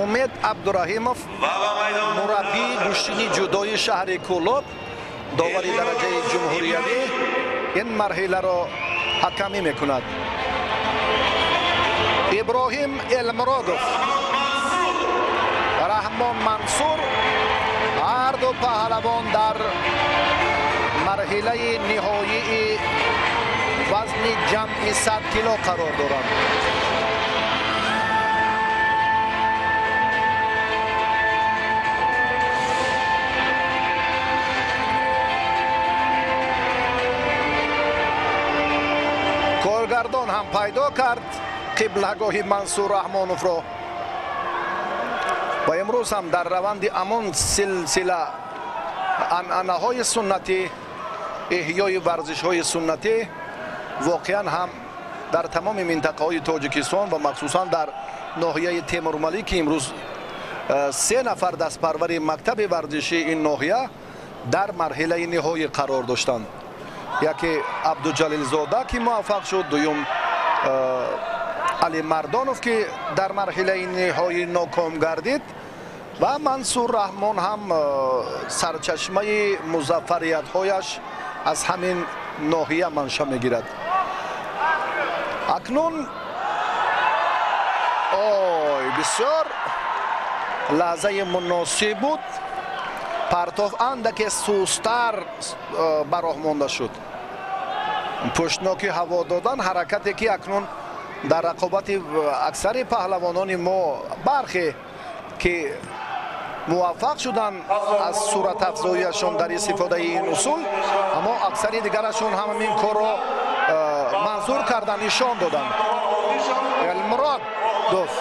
Умед Абдураҳимов, мураббии гӯштини ҷудои шаҳри Кӯлоб, довари дараҷаи ҷумҳуриявӣ, ин марҳиларо ҳакамӣ мекунад. Иброҳим Элмуродов, Раҳмон Мансур, ҳар ду паҳлавон дар марҳилаи ниҳоии Вазни ҷамъи 100 кило қарор доранд. Коргардон ҳам пайдо кард қиблагоҳи Мансур Раҳмоновро ва имрӯз ҳам дар раванди амон силсила анъанаҳои суннатӣ, эҳёи варзишҳои суннатӣ воқеан ҳам дар тамоми минтақаҳои Тоҷикистон ва махсусан дар ноҳияи Темурмалик, ки имрӯз 3 нафар дастпарвари мактаби варзишии ин ноҳия дар марҳилаи ниҳоӣ қарор доштанд. Яке Абдуҷалилзода, ки муваффақ шуд, дуюм Али Мардонов, ки дар марҳилаи ниҳоӣ ноком гардид, ва Мансур Раҳмон ҳам сарчашмаи музаффариятҳояш аз ҳамин ноҳия манша мегирад. Акнун ой, бисёр лаҳзаи муносиб буд. Партов андаке сустар ба роҳ монда шуд. Пуштноки ҳаво додан, ҳаракате ки акнун дар рақобати аксари паҳлавонони мо бархе ки муваффақ шуданд аз суратафзоияшон дар истифодаи ин усул, аммо аксари дигарашон ҳам ин корро манзур карда нишон доданд. Элмурод гуфт.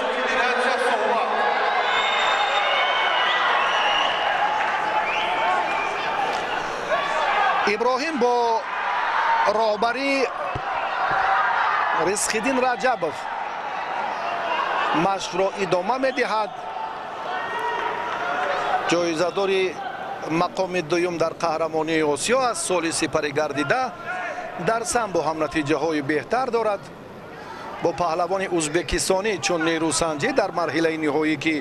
Иброҳим бо роҳбарии Ризқиддин Раҷабов машқро идома медиҳад. Ҷоизадори мақоми дуюм дар қаҳрамонии Осиё аз соли сипарӣ гардида, дар самбо ҳам натиҷаҳои беҳтар дорад. Бо паҳлавони ӯзбекистонӣ чун нерӯсанҷӣ дар марҳилаи ниҳоӣ, ки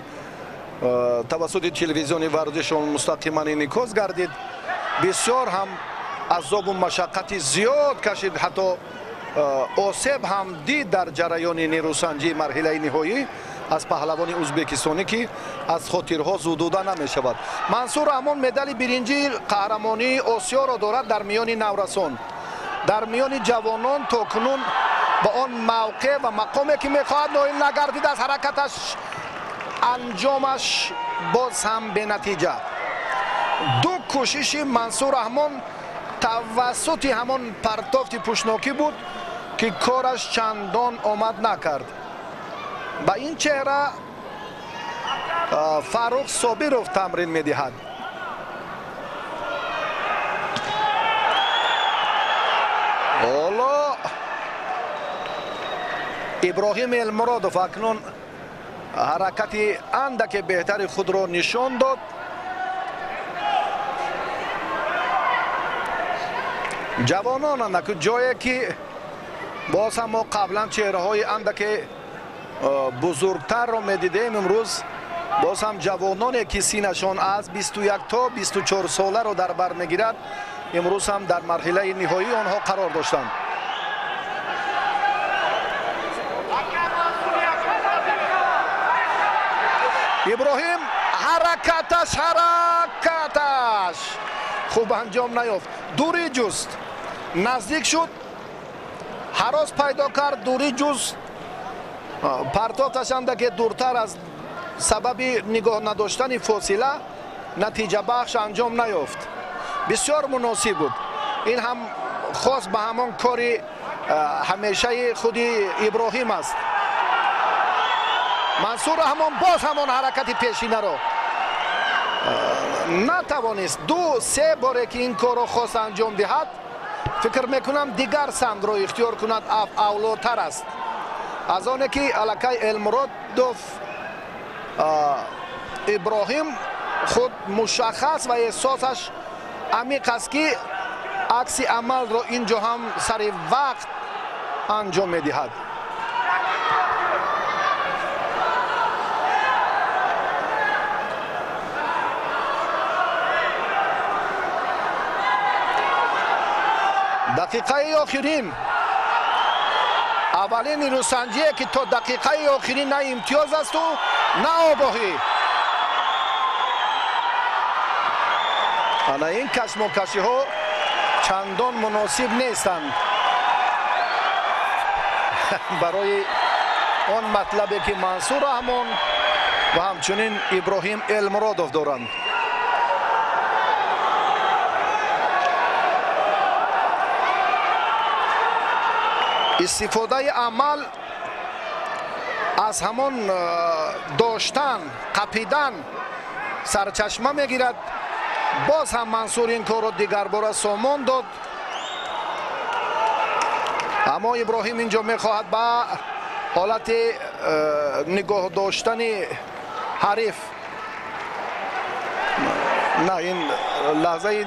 тавассути телевизиони варзишон мустақиман инъикос гардид, бисёр ҳам азобу машаққати зиёд кашид, ҳатто осеб ҳам дид дар ҷараёни нерӯсанҷии марҳилаи ниҳоӣ аз паҳлавони ӯзбекистонӣ, ки аз хотирҳо зудуда намешавад. Мансур Раҳмон медали биринҷии қаҳрамонии Осиёро дорад дар миёни наврасон. Дар миёни ҷавонон то кунун ба он мавқеъ ва мақоме ки мехоҳад ноил нагардид, аз ҳаракаташ анҷомаш боз ҳам бенатиҷа. Ду кӯшиши Мансур Раҳмон тавассути ҳамон партофти пӯшнокӣ буд, ки кораш чандон омад накард. Ба ин чеҳра Фаррух Собиров тамрин медиҳад. Ҳоло Иброҳим Элмуродов акнун ҳаракати андаке беҳтари худро нишон дод. Ҷавонон андаку ҷое ки боз ҳам мо қаблан чеҳраҳои андаке бузургтарро медидем, имрӯз боз ҳам ҷавононе ки синашон аз 21 то 24 соларо дар бар мегирад, имрӯз ҳам дар марҳилаи ниҳоии онҳо қарор доштанд. Иброҳим ҳаракаташ хуб анҷом наёфт. Дурӣ ҷуст, наздик шуд, ҳарос пайдо кард, дурӣ ҷуст, партофташ андаке дуртар аз сабаби нигоҳ надоштани фосила натиҷабахш анҷом наёфт. Бисёр муносиб буд. Ин ҳам хос ба ҳамон кори ҳамешаи худи Иброҳим аст. Мансур Раҳмон боз ҳамон ҳаракати пешинаро натавонист. 2-3 боре ки ин корро хост анҷом диҳад, фикр мекунам дигар самтро ихтиёр кунад авлотар аст. Аз оне ки аллакай Элмуродов Иброҳим худ мушаххас ва эҳсосаш амиқ аст, ки акси амалро ин ҷо ҳам сари вақт анҷом медиҳад. Дақиқаи охирин, аввалин нерӯсанҷие ки то дақиқаи охирин на имтиёз асту на огоҳӣ. Ана ин кашмокашиҳо чандон муносиб нестанд. Барои он матлабе ки Мансур Раҳмон ва ҳамчунин Иброҳим Элмуродов доранд. Истифодаи амал аз ҳамон доштан, қапидан сарчашма мегирад. Боз ҳам Мансур ин корро дигарбора сомон дод, аммо Иброҳим инҷо мехоҳад ба ҳолати нигоҳ доштани ҳариф. На, ин лаҳзаи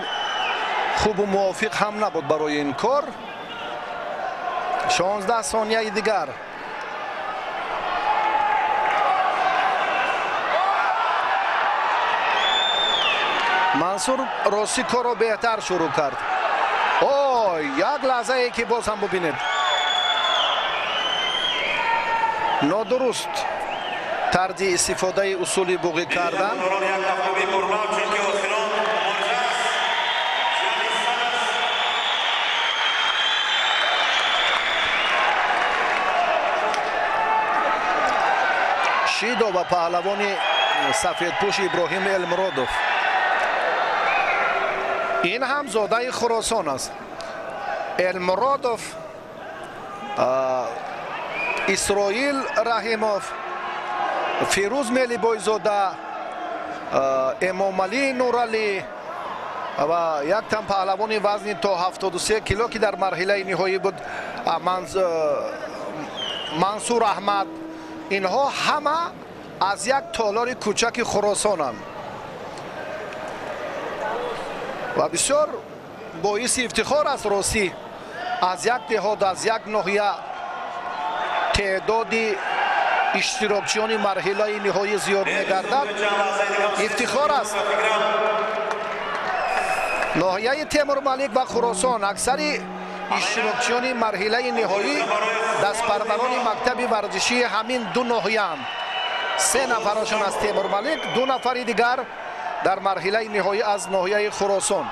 хубу мувофиқ ҳам набуд барои ин кор. 16 сонияи дигар. Мансур рости корро беҳтар шурӯъ кард. Ой, як лаҳзае ки боз ҳам бубинед, нодуруст тарзи истифодаи усули буғӣ кардан. Шидо ва паҳлавони сафедпӯш Иброҳим Элмуродов, ин ҳам зодаи Хуросон аст. Элмуродов, Исроил Раҳимов, Фирӯз Мелибойзода, Эмомалӣ Нуралӣ ва як тан паҳлавони вазни то 73 кило ки дар марҳилаи ниҳоӣ буд, Мансур Аҳмад, инҳо ҳама аз як толори кӯчаки Хуросонанд ва бисёр боиси ифтихор аст ростӣ аз як деҳот, аз як ноҳия теъдоди иштирокчиёни марҳилаи ниҳоӣ зиёд мегардад. Ифтихор аст. Ноҳияи Темурмалик ва Хуросон аксари иштирокчиёни марҳилаи ниҳоӣ дастпарварони мактаби варзишии ҳамин ду ноҳияанд. 3 нафарашон аз Темурмалик, 2 нафари дигар дар марҳилаи ниҳоӣ аз ноҳияи Хуросон.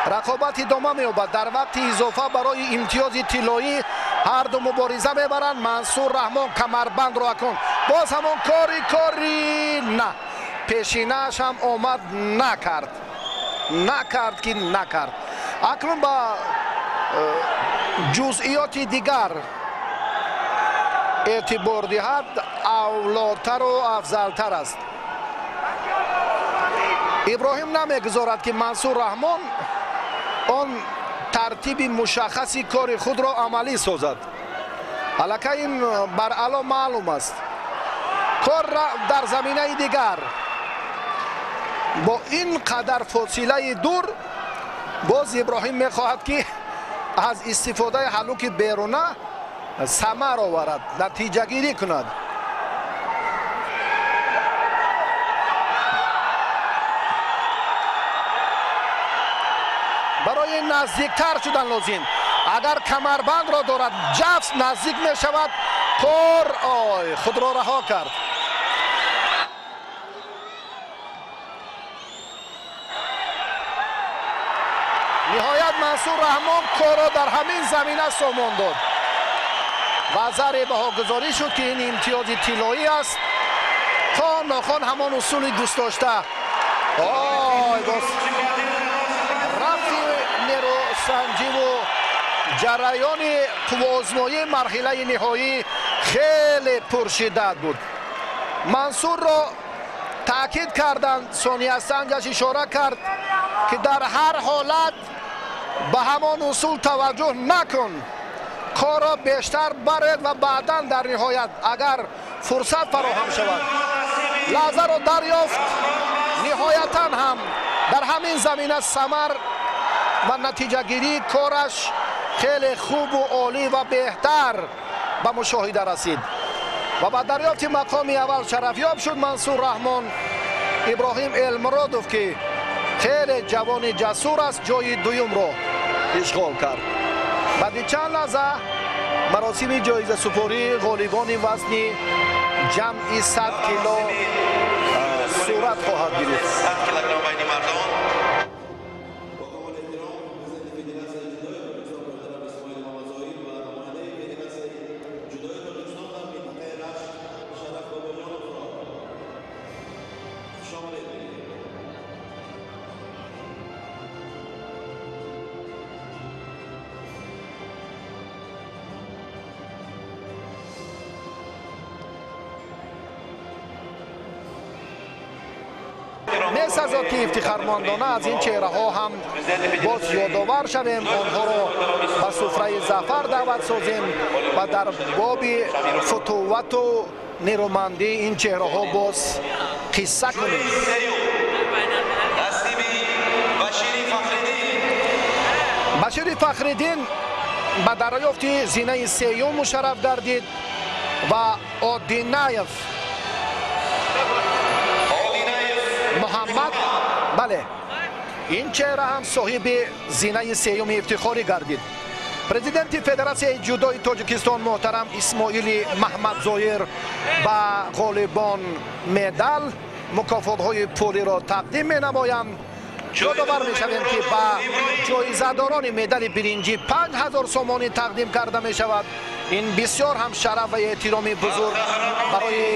Рақобат идома меёбад. Дар вақти изофа барои имтиёзи тиллоӣ ҳар ду мубориза мебаранд. Мансур Раҳмон камарбандро акун боз ҳамон кори на пешинааш ҳам омад, накард, накард ки накард. Акнун ба ҷузъиёти дигар эътибор диҳад авлотару афзалтар аст. Иброҳим намегузорад ки Мансур Раҳмон он тартиби мушаххаси кори худро амалӣ созад. Аллакай ин баръало маълум аст. Кор дар заминаи дигар бо ин қадар фосилаи дур боз Иброҳим мехоҳад ки аз истифодаи ҳалуки беруна самар оварад, натиҷагирӣ кунад. Барои наздиктар шудан лозим. Агар камарбандро дорад, ҷафс наздик мешавад. Кор ой худро раҳо кард. Ниҳоят Мансур Раҳмон корро дар ҳамин замина сомон дод ва заре баҳогузорӣ шуд ки ин имтиёзи тиллоӣ аст. То нохон ҳамон усули дӯстдошта. Ой, боз рафти нерӯсанҷиву ҷараёни қувваозмоии марҳилаи ниҳоӣ хеле пуршиддат буд. Мансурро таъкид карданд, сониясанҷаш ишора кард ки дар ҳар ҳолат ба ҳамон усул таваҷҷӯҳ накун, корро бештар баред ва баъдан дар ниҳоят агар фурсат фароҳам шавад. Лаҳзаро дарёфт. Ниҳоятан ҳам дар ҳамин замина самар ва натиҷагирии кораш хеле хубу олӣ ва беҳтар ба мушоҳида расид ва ба дарёфти мақоми аввал шарафёб шуд Мансур Раҳмон. Иброҳим Элмуродов ки хеле ҷавони ҷасур аст, ҷои дуюмро ишғол кард. Баъди чанд лаҳза маросими ҷоизасупории ғолибони вазни ҷамъи 100 кило сурат хоҳад гирифт. 100 килограмм байни мардон. месазад ки ифтихормандона аз ин чеҳраҳо ҳам боз ёдовар шавем, онҳоро ба суфраи зафар даъват созем ва дар боби футувату нерӯмандии ин чеҳраҳо боз қисса кунем. Башири Фахриддин ба дарёфти зинаи сеюм мушарраф гардид ва Одинаев Муҳаммад, бале, ин чеҳра ҳам соҳиби зинаи сеюми ифтихорӣ гардид. Президенти Федератсияи ҷудои Тоҷикистон муҳтарам Исмоили Маҳмадзоир ба ғолибон медал, мукофотҳои пулиро тақдим менамоянд. Ёдовар мешавем, ки ба ҷоизадорони медали биринҷӣ 5000 сомонӣ тақдим карда мешавад. Ин бисёр ҳам шараф ва эҳтироми бузург барои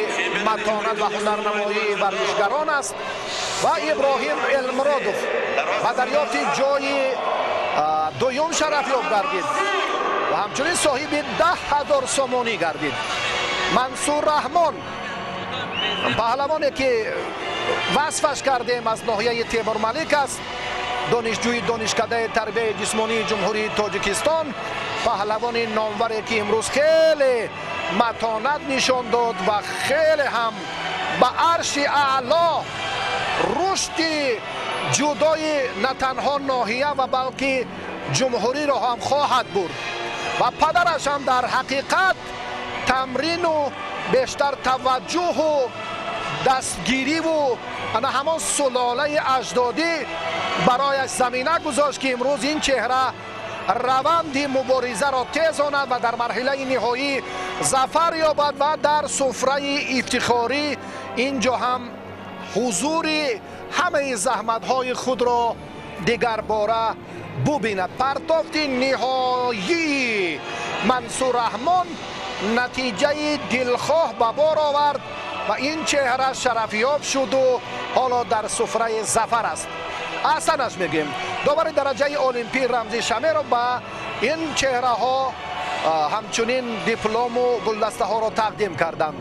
матонат ва ҳунарнамоии варзишгарон аст. Ва Иброҳим Элмуродов ба дарёфти ҷои дуюм шарафёб гардид ва ҳамчунин соҳиби 10 000 сомонӣ гардид. Мансур Раҳмон, паҳлавоне ки васфаш кардем, аз ноҳияи Темурмалик аст, донишҷӯи Донишкадаи тарбияи ҷисмонии Ҷумҳурии Тоҷикистон, паҳлавони номваре ки имрӯз хеле матонат нишон дод ва хеле ҳам ба арши аъло рушди ҷудои на танҳо ноҳия ва балки ҷумҳуриро ҳам хоҳад бурд. Ва падараш ҳам дар ҳақиқат тамрину бештар таваҷҷӯҳу дастгириву ана ҳамон сулолаи аҷдодӣ барояш замина гузошт, ки имрӯз ин чеҳра раванди муборизаро тезонад ва дар марҳилаи ниҳоӣ зафар ёбад ва дар суфраи ифтихорӣ ин ҷо ҳам ҳузури ҳамаи заҳматҳои худро дигарбора бубинад. Партофти ниҳоии Мансур Раҳмон натиҷаи дилхоҳ ба бор овард ва ин чеҳра шарафёб шуду ҳоло дар суфраи зафар аст. Аҳсанаш мегӯем. Довари дараҷаи олимпӣ Рамзи Шамеров ба ин чеҳраҳо ҳамчунин диплому гулдастаҳоро тақдим карданд.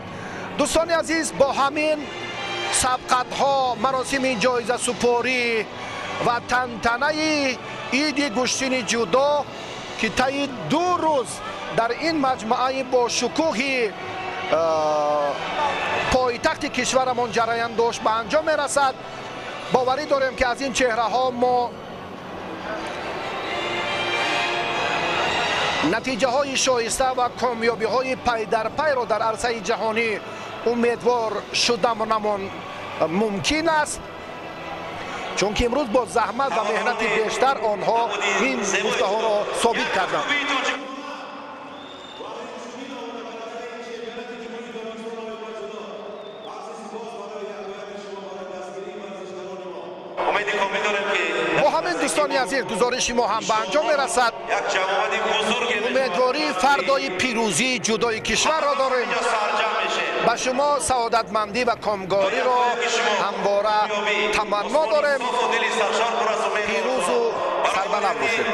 Дӯстони азиз, бо ҳамин сабқатҳо, маросими ҷоизасупорӣ ва тантанаи иди гӯштини ҷудо, ки таи 2 рӯз дар ин маҷмӯаи бошукӯҳи пойтахти кишварамон ҷараён дошт, ба анҷом мерасад. Боварӣ дорем, ки аз ин чеҳраҳо мо натиҷаҳои шоиста ва комёбиҳои пайдарпайро дар арсаи ҷаҳонӣ умедвор шуданамон мумкин аст, чунки имрӯз бо заҳмат ва меҳнати бештар онҳо ин гуфтаҳоро собит карданд. Бо ҳамин, дӯстони азиз, гузориши мо ҳам ба анҷом мерасад. Умедвории фардои пирӯзии ҷудои кишварро дорем. Ба шумо саодатмандӣ ва комгориро ҳамвора таманно дорем. Пирӯзу сарбаланд бошед.